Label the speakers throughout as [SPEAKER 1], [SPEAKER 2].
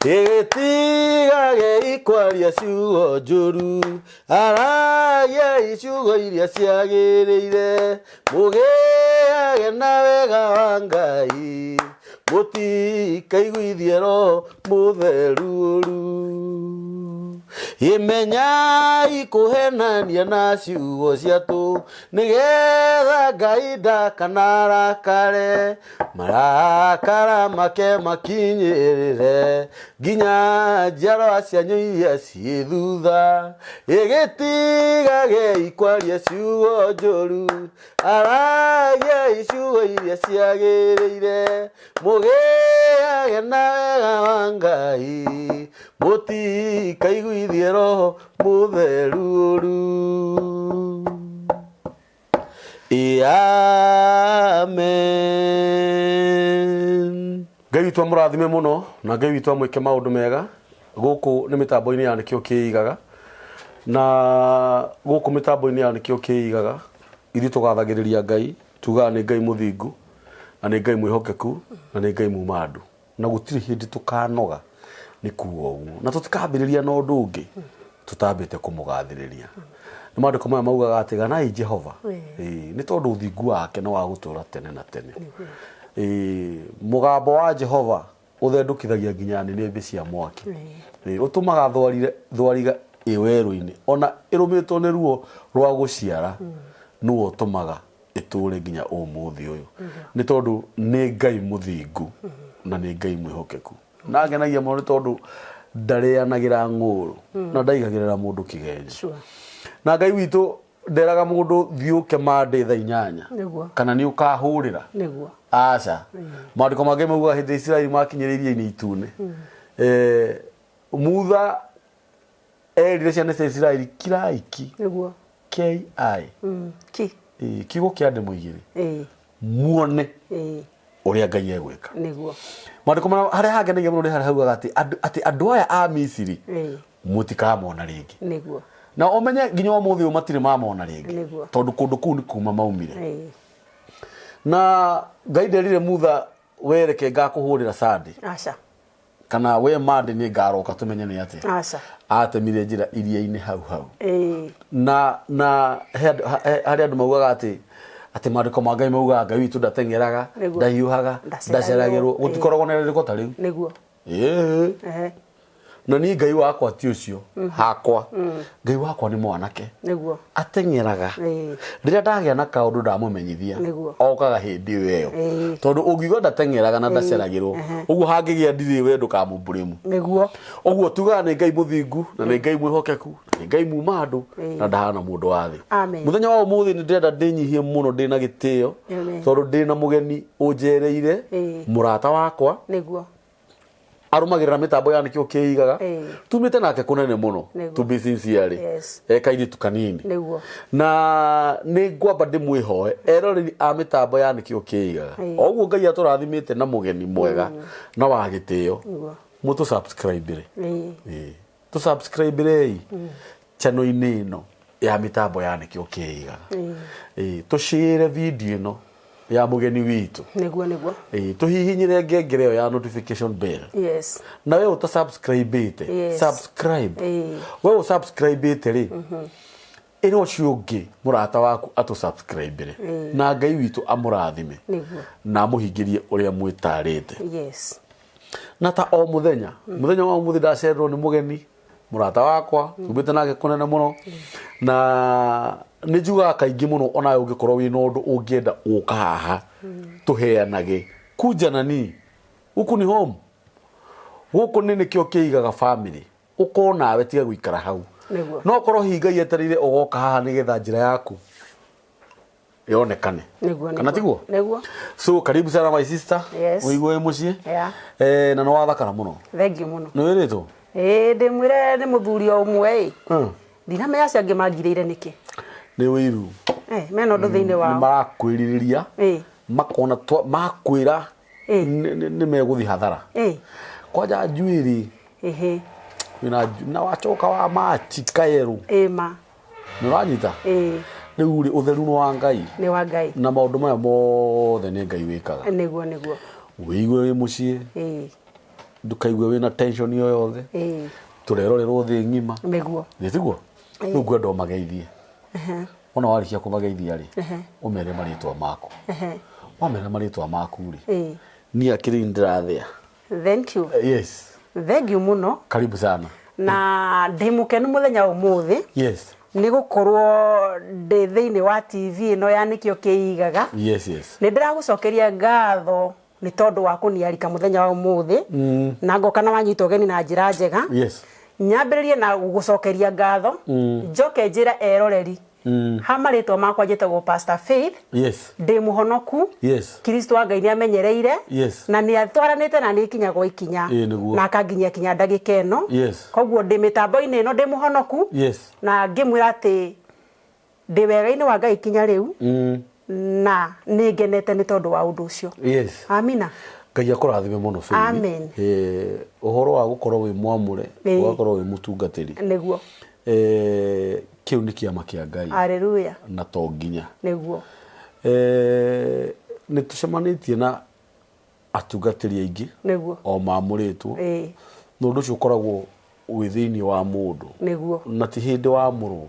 [SPEAKER 1] Ĩgĩtigagei kwaria ciugo njũru, aragiai ciugo iria ciagĩrĩire, mũgĩage na wega wa Ngai, mũtikaiguithie Roho Mũtheru ũru. Ĩmenyai kũhenania na ciugo cia tũ, nĩgetha Ngai ndakanarakare. Marakara make makinyĩrĩre nginya njiarwa cianyu iria ciĩ thutha. Ĩgĩtigagei kwaria ciugo njũru, aragiai ciugo iria ciagĩrĩire, mũgĩage na wega wa Ngai, mũtikaiguithie Roho Mũtheru ũru. Amen. Ngai witũ amũrathime mũno na Ngai witũ amwĩke maũndũ mega gũkũ nĩ mĩtambo-inĩ ya nĩkĩo kĩigaga na gũkũ mĩtambo-inĩ ya nĩkĩo kĩigaga ithuĩ tũgathagĩrĩria Ngai tugaga nĩ Ngai mũthingu na nĩ Ngai mwĩhokeku na nĩ Ngai muma andũ na gũtirĩ hĩndĩ tũkanoga nĩ kuga ũguo na tũtikambĩrĩria na ũndũ ũngĩ tũtambĩte kũmũgathĩrĩria nĩ maandĩko maya maugaga atĩ ganai Jehova. Ĩĩ, nĩ tondũ ũthingu wake nĩ wa gũtũũra tene na tene. Ĩĩ, mũgambo wa Jehova ũthendũkithagia nginya nĩnĩmbĩ cia mwaki. Ĩĩ, ũtũmaga thwariga ĩ werũ-inĩ ona ĩrũmĩtwo nĩ ruo rwa gũciara nĩwe ũtũmaga ĩtũre nginya ũmũthĩ ũyũ nĩ tondũ nĩ Ngai mũthingu na nĩ Ngai mwĩhokeku na angenagia mũno nĩ tondũ ndarĩanagĩra ng'ũũrũ na ndaigagĩrĩra mũndũ kĩgenyo. Na Ngai witũ nderaga mũndũ thiĩ ũke Monday thaa 8 kana nĩ ũkahũrĩra. Aca. Maandĩko mangĩ maugaga hĩndĩ Isiraeli makinyire iria-inĩ itune, Mutha erire ciana cia Isiraeli kirai ki. Ki.
[SPEAKER 2] Ki.
[SPEAKER 1] Ĩĩ, kiugo kĩa ndemwa igĩrĩ. Muone ũrĩa Ngai egwĩka. Maandĩko marĩa harĩa hangenagia mũno nĩ harĩa haugaga atĩ atĩ andũ aya a Misiri mũtikamona rĩngĩ. Na ũmenye nginya ũmũthĩ ũyũ matirĩ mamona rĩngĩ. Tondũ kũndũ kũu nĩ kuma maumire. Na Ngai nderire Mutha we reke ngakũhũrĩra Sunday.
[SPEAKER 2] Aca.
[SPEAKER 1] Kana we Monday nĩ ngaroka tũmenye nĩ atĩa.
[SPEAKER 2] Aca.
[SPEAKER 1] Atemire njĩra iria-inĩ hau hau. Na harĩ andũ maugaga atĩ atĩ maandĩko ma Ngai maugaga Ngai witũ ndateng'eraga, ndahiũhaga, ndaceragĩrwo. Gũtikoragwo na rĩandĩko ta rĩu.
[SPEAKER 2] Ĩĩ.
[SPEAKER 1] Na niĩ Ngai wakwa ti ũcio hakwa. Ngai wakwa nĩ mwanake. Ateng'eraga. Rĩrĩa ndagĩa na kaũndũ ndamũmenyithia, okaga hĩndĩ ĩyo ĩyo. Tondũ ũngiuga ndateng'eraga na ndaceragĩrwo, ũguo hangĩgĩa ndirĩ we ndũkamũmburĩmu. Ũguo tugaga nĩ Ngai mũthingu na nĩ Ngai mwĩhokeku na nĩ Ngai muma andũ na ndahana mũndũ wa thĩ. Mũthenya wa ũmũthĩ nĩ ndĩrenda ndĩnyihie mũno ndĩna gĩtĩo tondũ ndĩna mũgeni ũnjereire, mũrata wakwa. Arũmagĩrĩra mĩtambo ya nĩkĩo kĩigaga. Tumĩte nake kũnene mũno to be sincere e kairĩtu kanini. Na nĩ ngwamba ndĩmwĩhoe eroreri a mĩtambo ya nĩkĩo kĩigaga. O ũguo Ngai atũrathimĩte na mũgeni mwega na wa gĩtĩo, mũtũ subscribe rĩ. Tũ subscribe rei channel-inĩ ĩno ya mĩtambo ya nĩkĩo kĩigaga. Tũ share video ĩno ya mũgeni witũ.
[SPEAKER 2] Nĩguo, nĩguo.
[SPEAKER 1] Ĩĩ, tũhihinyĩre ngengere ĩyo ya notification bell. Na we ũta subscribe-ĩte, subscribe. We ũ subscribe-ĩte rĩ, ĩra ũcio ũngĩ mũrata waku atũ subscribe-ĩre. Na Ngai witũ amũrathime. Na amũhingĩrie ũrĩa mwĩtarĩte. Na ta o mũthenya, mũthenya wa ũmũthĩ ndacererwo nĩ mũgeni, mũrata wakwa, tumĩte nake kũnene mũno. Na nĩ njugaga kaingĩ mũno onawe ũngĩkorwo wĩna ũndũ ũngĩenda ũka haha, tũheanage. Kuja nani, huku ni home. Gũkũ nĩ nĩkĩo kĩigaga family. Ũka onawe tiga gũikara hau. No korwo hihi Ngai etereire ũgoka haha nĩgetha njĩra yaku yonekane. Kana tiguo?
[SPEAKER 2] Nĩguo.
[SPEAKER 1] So karibu sana my sister. Ũigue wĩ mũciĩ. Na nĩ wathakara mũno.
[SPEAKER 2] Thank you mũno.
[SPEAKER 1] Nĩ wĩrĩtwo?
[SPEAKER 2] Ĩĩ ndĩmwĩre nĩ mũthuri o ũmwe ĩ. Ndinamenya acio angĩ mangirĩire nĩkĩ.
[SPEAKER 1] Nĩ ũiru.
[SPEAKER 2] Mena ũndũ thĩinĩ wao.
[SPEAKER 1] Nĩ marakwĩrirĩria. Makona makwĩra nĩ megũthiĩ hathara. Kwanja njuĩrĩ. Wĩna na wacoka wa machi kaerũ.
[SPEAKER 2] Ĩĩ ma.
[SPEAKER 1] Nĩ ũranyita? Rĩu rĩ ũtheru nĩ wa Ngai.
[SPEAKER 2] Nĩ wa Ngai.
[SPEAKER 1] Na maũndũ maya mothe nĩ Ngai wĩkaga.
[SPEAKER 2] Nĩguo, nĩguo.
[SPEAKER 1] Wĩigue wĩ mũciĩ. Ndũkaigue wĩna tension o yothe. Tũrerorerwo thĩ ng'ima.
[SPEAKER 2] Nĩguo.
[SPEAKER 1] Nĩ tiguo? Rĩu ngwenda ũmageithie. Wona warĩkia kũmageithia rĩ, ũmere marĩtwa maku. Wamera marĩtwa maku rĩ, niĩ akĩrĩ ndĩrathĩa.
[SPEAKER 2] Thank you.
[SPEAKER 1] Yes.
[SPEAKER 2] Thank you mũno.
[SPEAKER 1] Karibu sana.
[SPEAKER 2] Na ndĩ mũkenu mũthenya wa ũmũthĩ.
[SPEAKER 1] Yes.
[SPEAKER 2] Nĩ gũkorwo ndĩ thĩinĩ wa TV ĩno ya Nĩkĩo Kĩigaga.
[SPEAKER 1] Yes, yes.
[SPEAKER 2] Nĩ ndĩragũcokeria ngatho nĩ tondũ wa kũniarika mũthenya wa ũmũthĩ. Na ngoka na wanyita ũgeni na njĩra njega.
[SPEAKER 1] Yes.
[SPEAKER 2] Nyambĩrĩrie na gũgũcokeria ngatho. Njoke njĩre eroreri. Ha marĩtwa makwa njĩtagwo Pastor Faith.
[SPEAKER 1] Yes.
[SPEAKER 2] Ndĩ mũhonoku.
[SPEAKER 1] Yes.
[SPEAKER 2] Kristo wa Ngai nĩ amenyereire.
[SPEAKER 1] Yes.
[SPEAKER 2] Na nĩ atwaranĩte na nĩ ikinya gwa ikinya.
[SPEAKER 1] Ĩĩ, nĩguo.
[SPEAKER 2] Na akanginyia kinya ndagĩka ĩno.
[SPEAKER 1] Yes.
[SPEAKER 2] Koguo ndĩ mĩtambo-inĩ ĩno ndĩ mũhonoku.
[SPEAKER 1] Yes.
[SPEAKER 2] Na ngĩmwĩra atĩ ndĩ wega-inĩ wa Ngai kinya rĩu. Na nĩ ngenete nĩ tondũ wa ũndũ ũcio.
[SPEAKER 1] Yes.
[SPEAKER 2] Amina.
[SPEAKER 1] Ngai akũrathime mũno Faith.
[SPEAKER 2] Amen.
[SPEAKER 1] Ũhoro wa gũkorwo wĩ mwamũre, ũgakorwo wĩ mũtungatĩri.
[SPEAKER 2] Nĩguo.
[SPEAKER 1] Kĩu nĩ kĩama kĩa Ngai.
[SPEAKER 2] Hallelujah.
[SPEAKER 1] Na to nginya.
[SPEAKER 2] Nĩguo.
[SPEAKER 1] Nĩ tũcemanĩtie na atungatĩri aingĩ.
[SPEAKER 2] Nĩguo.
[SPEAKER 1] O mamũrĩtwo. Na ũndũ ũcio ũkoragwo wĩ thĩinĩ wa mũndũ.
[SPEAKER 2] Nĩguo.
[SPEAKER 1] Na ti hĩndĩ wamũrwo.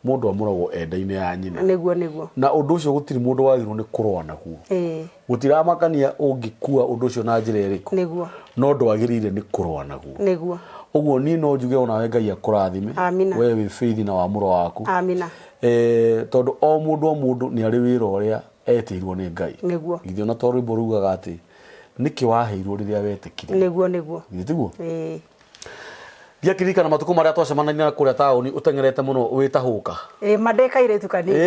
[SPEAKER 1] Mũndũ amũragwo e nda-inĩ ya nyina.
[SPEAKER 2] Nĩguo, nĩguo.
[SPEAKER 1] Na ũndũ ũcio gũtirĩ mũndũ wagĩrĩirwo nĩ kũrũa naguo. Gũtiramakania ũngĩkua ũndũ ũcio na njĩra ĩrĩkũ.
[SPEAKER 2] Nĩguo.
[SPEAKER 1] No ndwagĩrĩire nĩ kũrũa naguo.
[SPEAKER 2] Nĩguo.
[SPEAKER 1] Ũguo niĩ no njuge onawe Ngai akũrathime.
[SPEAKER 2] Amina.
[SPEAKER 1] We wĩ Faith na wamũro waku.
[SPEAKER 2] Amina.
[SPEAKER 1] Tondũ o mũndũ o mũndũ nĩ arĩ wĩra ũrĩa etĩirwo nĩ Ngai.
[SPEAKER 2] Nĩguo.
[SPEAKER 1] Githĩ ona to rwĩmbo rugaga atĩ nĩkĩ waheirwo rĩrĩa wetĩkirie.
[SPEAKER 2] Nĩguo, nĩguo.
[SPEAKER 1] Githĩ tiguo? Ndiakĩririkana matukũ marĩa twacemanagia na kũrĩa taũni ũteng'erete mũno wĩ ta hũka.
[SPEAKER 2] Ma ndĩ kairĩtu kanini.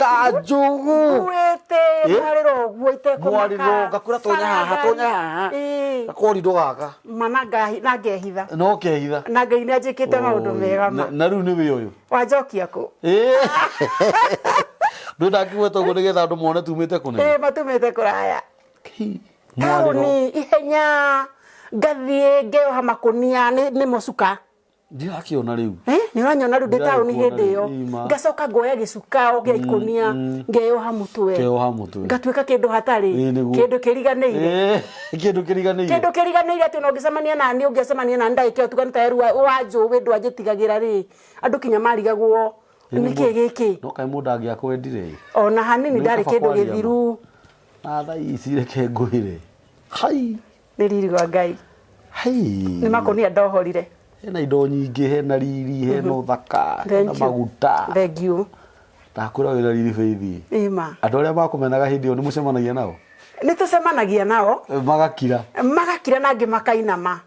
[SPEAKER 1] Kanjũgũ.
[SPEAKER 2] Nguĩte mwarĩro ũguo itekũmaka.
[SPEAKER 1] Mwarĩro, ngakwĩra tonya haha, tonya haha. Gakorindo gaka.
[SPEAKER 2] Ma na ngehitha.
[SPEAKER 1] Na ũkehitha.
[SPEAKER 2] Na Ngai nĩ anjĩkĩte maũndũ mega ma.
[SPEAKER 1] Na rĩu nĩ wĩ ũyũ.
[SPEAKER 2] Wanjokia kũ?
[SPEAKER 1] Ndũĩ ndakĩgweta ũguo nĩgetha andũ mone tumĩte kũnene.
[SPEAKER 2] Matumĩte kũraya. Taũni ihenya ngathiĩ ngeoha makũnia nĩ mũcuka.
[SPEAKER 1] Ndirakĩona rĩu.
[SPEAKER 2] Nĩ ũranyona rĩu ndĩ taũni hĩndĩ ĩyo.
[SPEAKER 1] Ima.
[SPEAKER 2] Ngacoka ngoya gĩcuka o gĩa ikũnia ngeoha mũtwe.
[SPEAKER 1] Keoha mũtwe.
[SPEAKER 2] Ngatuĩka kĩndũ hatarĩ. Kĩndũ kĩriganĩire.
[SPEAKER 1] Kĩndũ kĩriganĩire.
[SPEAKER 2] Kĩndũ kĩriganĩire atĩ ona ũngĩcemania na niĩ ũngĩcemania na niĩ ndagĩka ĩyo tuge nĩ ta wanjũĩ ndwanjĩtigagĩra rĩ. Andũ kinya marigagwo nĩkĩ gĩkĩ.
[SPEAKER 1] No kaĩ mũndũ angĩakwendire.
[SPEAKER 2] Ona hanini ndarĩ kĩndũ gĩthiru.
[SPEAKER 1] Na thaa ici reke ngwĩre. Hai.
[SPEAKER 2] Nĩ riri wa Ngai.
[SPEAKER 1] Hai.
[SPEAKER 2] Nĩ makũnia ndohorire.
[SPEAKER 1] Hena indo nyingĩ, hena riri, hena ũthaka, hena maguta.
[SPEAKER 2] Thank you.
[SPEAKER 1] Ndakwĩra wĩna riri Faith.
[SPEAKER 2] Ĩma.
[SPEAKER 1] Andũ arĩa makũmenaga hĩndĩ ĩyo nĩ mũcemanagia nao?
[SPEAKER 2] Nĩ tũcemanagia nao.
[SPEAKER 1] Magakira.
[SPEAKER 2] Magakira na angĩ makainama.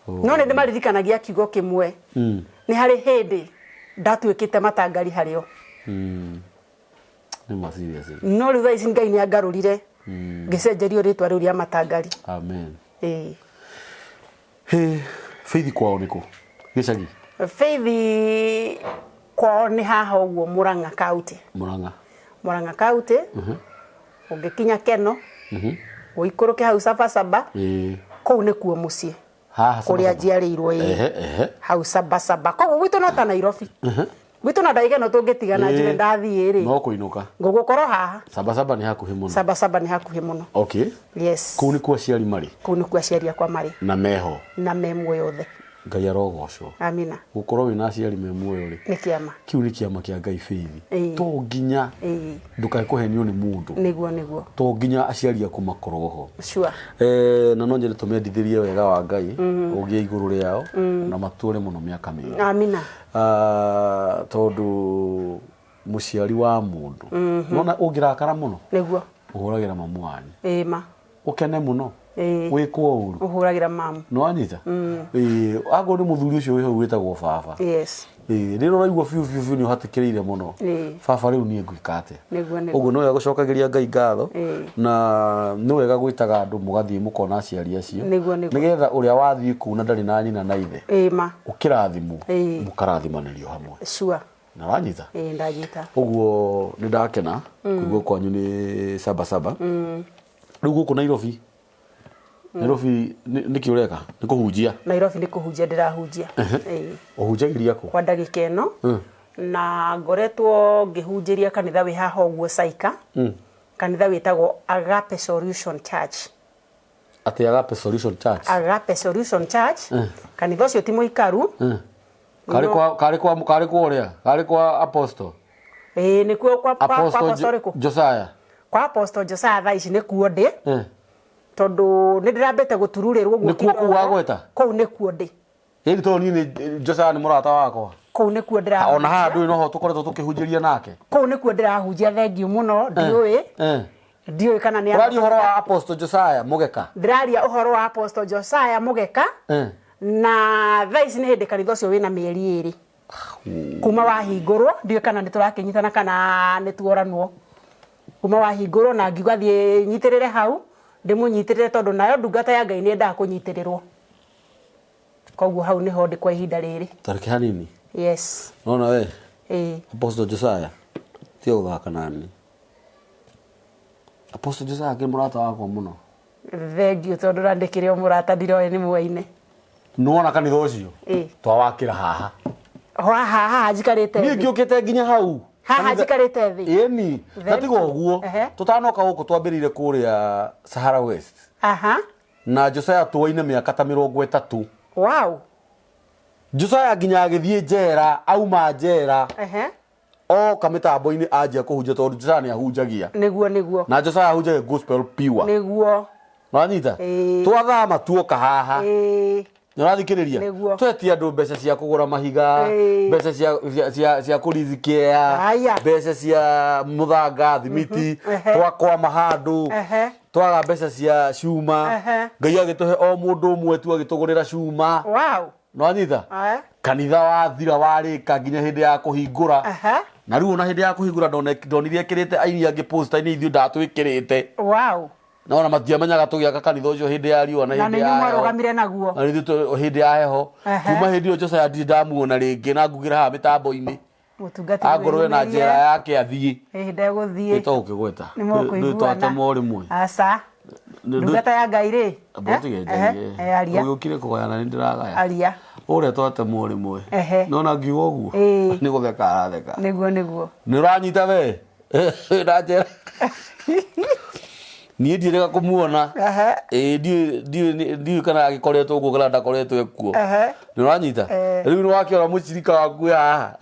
[SPEAKER 2] No nĩ ndĩmaririkanagia kiugo kĩmwe. Nĩ harĩ hĩndĩ ndatuĩkĩte matangari harĩo.
[SPEAKER 1] Nĩ ma serious.
[SPEAKER 2] No rĩu thaa ici Ngai nĩ angarũrire. Ngĩcenjerio rĩtwa rĩu rĩa matangari.
[SPEAKER 1] Amen. He, Faith kwao nĩ kũ? Gĩcagi?
[SPEAKER 2] Faith kwao nĩ haha ũguo Murang'a County.
[SPEAKER 1] Murang'a.
[SPEAKER 2] Murang'a County. Ũngĩkinya Keno. Ũikũrũke hau Sabasaba. Kũu nĩkuo mũciĩ.
[SPEAKER 1] Haha
[SPEAKER 2] Kũrĩa njiarĩirwo ĩ. Hau Sabasaba. Koguo gwitũ no ta Nairobi. Gwitũ na ndagĩka ĩno tũngĩtigana njuge ndathiĩ rĩ.
[SPEAKER 1] No kũinũka.
[SPEAKER 2] Ngũgũkorwo haha.
[SPEAKER 1] Sabasaba nĩ hakuhĩ mũno.
[SPEAKER 2] Sabasaba nĩ hakuhĩ mũno.
[SPEAKER 1] Okay.
[SPEAKER 2] Yes.
[SPEAKER 1] Kũu nĩkuo aciari marĩ?
[SPEAKER 2] Kũu nĩkuo aciari akwa marĩ.
[SPEAKER 1] Na meho?
[SPEAKER 2] Na me muoyo othe.
[SPEAKER 1] Ngai arogocwo.
[SPEAKER 2] Amina.
[SPEAKER 1] Gũkorwo wĩna aciari me muoyo rĩ.
[SPEAKER 2] Nĩ kĩama.
[SPEAKER 1] Kĩu nĩ kĩama kĩa Ngai Faith. To nginya ndũkae kũhenio nĩ mũndũ.
[SPEAKER 2] Nĩguo, nĩguo.
[SPEAKER 1] To nginya aciari aku makorwo ho.
[SPEAKER 2] Sure.
[SPEAKER 1] Na no nyende tũmendithĩrie wega wa Ngai ũgĩe igũrũ rĩao na matũre mũno mĩaka mĩingĩ.
[SPEAKER 2] Amina.
[SPEAKER 1] Tondũ mũciari wa mũndũ. Nĩwona ũngĩrakara mũno?
[SPEAKER 2] Nĩguo.
[SPEAKER 1] Ũhũragĩra mamu wanyu.
[SPEAKER 2] Ĩma.
[SPEAKER 1] Ũkene mũno. Wĩkwo ũru.
[SPEAKER 2] Ũhũragĩra mamu.
[SPEAKER 1] Nĩwanyita? Akorwo nĩ mũthuri ũcio wĩ hau wĩtagwo baba.
[SPEAKER 2] Yes.
[SPEAKER 1] Rĩrĩa ũraigua biũ biũ biũ nĩ ũhatĩkĩrĩire mũno. Baba rĩu niĩ ngwĩka atĩa?
[SPEAKER 2] Nĩguo, nĩguo.
[SPEAKER 1] Ũguo nĩ wega gũcokagĩria Ngai ngatho. Na nĩ wega gwĩtaga andũ mũgathiĩ mũkona aciari acio.
[SPEAKER 2] Nĩguo, nĩguo.
[SPEAKER 1] Nĩgetha ũrĩa wathiĩ kũu na ndarĩ na nyina na ithe.
[SPEAKER 2] Ĩma.
[SPEAKER 1] Ũkĩrathimwo. Mũkarathimanĩrio hamwe.
[SPEAKER 2] Sure.
[SPEAKER 1] Na wanyita?
[SPEAKER 2] Ndanyita.
[SPEAKER 1] Ũguo nĩ ndakena kũigua kwanyu nĩ Sabasaba. Rĩu gũkũ Nairobi. Nairobi nĩkĩ ũreka? Nĩ kũhunjia?
[SPEAKER 2] Nairobi nĩ kũhunjia ndĩrahunjia.
[SPEAKER 1] Ũhunjagĩria kũ?
[SPEAKER 2] Kwa ndagĩka ĩno. Na ngoretwo ngĩhunjĩria kanitha wĩ haha ũguo Saika. Kanitha wĩtagwo Agape Solution Church.
[SPEAKER 1] Atĩ Agape Solution Church.
[SPEAKER 2] Agape Solution Church. Kanitha ũcio ti mũikaru.
[SPEAKER 1] Karĩ kwa karĩ kwa karĩ kwa ũrĩa? Karĩ kwa Apostle.
[SPEAKER 2] Ĩĩ, nĩkuo kwa
[SPEAKER 1] Apostle
[SPEAKER 2] Apostle ũrĩkũ?
[SPEAKER 1] Josiah.
[SPEAKER 2] Kwa Apostle Josiah thaa ici nĩkuo ndĩ. Tondũ nĩ ndĩrambĩte gũtururĩrwo ũguo
[SPEAKER 1] Nĩkuo kũu
[SPEAKER 2] kidogo.
[SPEAKER 1] wagweta?
[SPEAKER 2] Kũu nĩkuo ndĩ.
[SPEAKER 1] Ĩni tondũ niĩ nĩ Josiah nĩ mũrata wakwa.
[SPEAKER 2] Kũu nĩkuo ndĩrahunjia.
[SPEAKER 1] Ona haha ndũĩ noho tũkoretwo tũkĩhunjĩria nake.
[SPEAKER 2] Kũu nĩkuo ndĩrahunjia, thengiũ mũno. Ndiũĩ. Ndiũĩ kana nĩ
[SPEAKER 1] Ũraria ũhoro wa Apostle Josiah Mũgeka?
[SPEAKER 2] Ndĩraria ũhoro wa Apostle Josiah Mũgeka. Na thaa ici nĩ hĩndĩ kanitha ũcio wĩna mĩeri 2 kuma wahingũrwo. Ndiũĩ kana nĩ tũrakĩnyitana kana nĩ tuoranwo. Kuma wahingũrwo na ngiuga thiĩ nyitĩrĩre hau, ndĩmũnyitĩrĩre tondũ nayo ndungata ya Ngai nĩ yendaga kũnyitĩrĩrwo. Koguo hau nĩho ndĩ kwa ihinda rĩrĩ.
[SPEAKER 1] Tareke hanini.
[SPEAKER 2] Yes.
[SPEAKER 1] Nona we.
[SPEAKER 2] Ĩĩ.
[SPEAKER 1] Apostle Josiah tiga gũthaka nani. Apostle Josiah akĩrĩ mũrata wakwa mũno.
[SPEAKER 2] Thengiũ tondũ ũrandĩkĩre o mũrata ndiroĩ nĩ mwaine.
[SPEAKER 1] Nĩwona kanitha ũcio?
[SPEAKER 2] Ĩĩ.
[SPEAKER 1] Twawakĩra haha.
[SPEAKER 2] Haha haha njikarĩte
[SPEAKER 1] Niĩ
[SPEAKER 2] thĩ.
[SPEAKER 1] ngĩũkĩte nginya hau.
[SPEAKER 2] Haha
[SPEAKER 1] Kanitha-
[SPEAKER 2] njikarĩte thĩ.
[SPEAKER 1] Ĩni. Na tiga ũguo. Tũtanoka gũkũ twambĩrĩire kũrĩa Sahara West. Na Josiah tuoine mĩaka ta 30.
[SPEAKER 2] Wow.
[SPEAKER 1] Josiah nginya agĩthiĩ njera, auma njera. Oka mĩtambo-inĩ anjia kũhunjia tondũ Josiah nĩ ahunjagia.
[SPEAKER 2] Nĩguo, nĩguo.
[SPEAKER 1] Na Josiah ahunjagia gospel pure.
[SPEAKER 2] Nĩguo.
[SPEAKER 1] Nĩwanyita?
[SPEAKER 2] Ĩĩ.
[SPEAKER 1] Twathama tuoka haha.
[SPEAKER 2] Ĩĩ.
[SPEAKER 1] Nĩũrathikĩrĩria?
[SPEAKER 2] Nĩguo.
[SPEAKER 1] Twetia andũ mbeca cia kũgũra mahiga,
[SPEAKER 2] Ĩĩ.
[SPEAKER 1] mbeca cia kũrizikea,
[SPEAKER 2] Aya.
[SPEAKER 1] mbeca cia mũthanga, thimiti, twakwama handũ, twaga mbeca cia cuma. Ngai agĩtũhe o mũndũ ũmwe tu agĩtũgũrĩra cuma.
[SPEAKER 2] Wow.
[SPEAKER 1] Nĩwanyita?
[SPEAKER 2] Aya.
[SPEAKER 1] Kanitha wathira warĩka nginya hĩndĩ ya kũhingũra. Na rĩu ona hĩndĩ ya kũhingũra ndonire ekĩrĩte aini angĩ poster-inĩ, ithuĩ ndatwĩkĩrĩte.
[SPEAKER 2] Wow.
[SPEAKER 1] Na ona matiamenyaga tũgĩaka kanitha ũcio hĩndĩ ya riũa na
[SPEAKER 2] Na
[SPEAKER 1] hĩndĩ
[SPEAKER 2] nĩ
[SPEAKER 1] ya
[SPEAKER 2] inyuĩ
[SPEAKER 1] heho.
[SPEAKER 2] mwarũgamire naguo.
[SPEAKER 1] Na ithuĩ hĩndĩ ya heho. Kuma hĩndĩ ĩyo Josiah ndirĩ ndamuona rĩngĩ na ngugĩra haha mĩtambo-inĩ.
[SPEAKER 2] Mũtungatĩri
[SPEAKER 1] Angorwo ena
[SPEAKER 2] wĩyumĩrie.
[SPEAKER 1] njera yake athiĩ.
[SPEAKER 2] Ĩĩ, ndegũthiĩ.
[SPEAKER 1] Nĩ tũgũkĩgweta.
[SPEAKER 2] Nĩ mũkũiguana.
[SPEAKER 1] Nĩ twatema o rĩmwe.
[SPEAKER 2] Aca. Ndungata ya Ngai rĩ.
[SPEAKER 1] Amba ũtige njarie.
[SPEAKER 2] Aria.
[SPEAKER 1] Ũgĩũkire kũgayana nĩ ndĩragaya.
[SPEAKER 2] Aria.
[SPEAKER 1] Ũrĩa twatema o rĩmwe. Nona ngiuga ũguo. Nĩ gũtheka aratheka.
[SPEAKER 2] Nĩguo, nĩguo.
[SPEAKER 1] Nĩ ũranyita we? Na njera. Niĩ ndiĩrĩga kũmuona. Ĩĩ, ndiũĩ kana agĩkoretwo ũguo kana ndakoretwo ekuo. Nĩ ũranyita? Rĩu nĩ wakĩona mũcirika waku haha.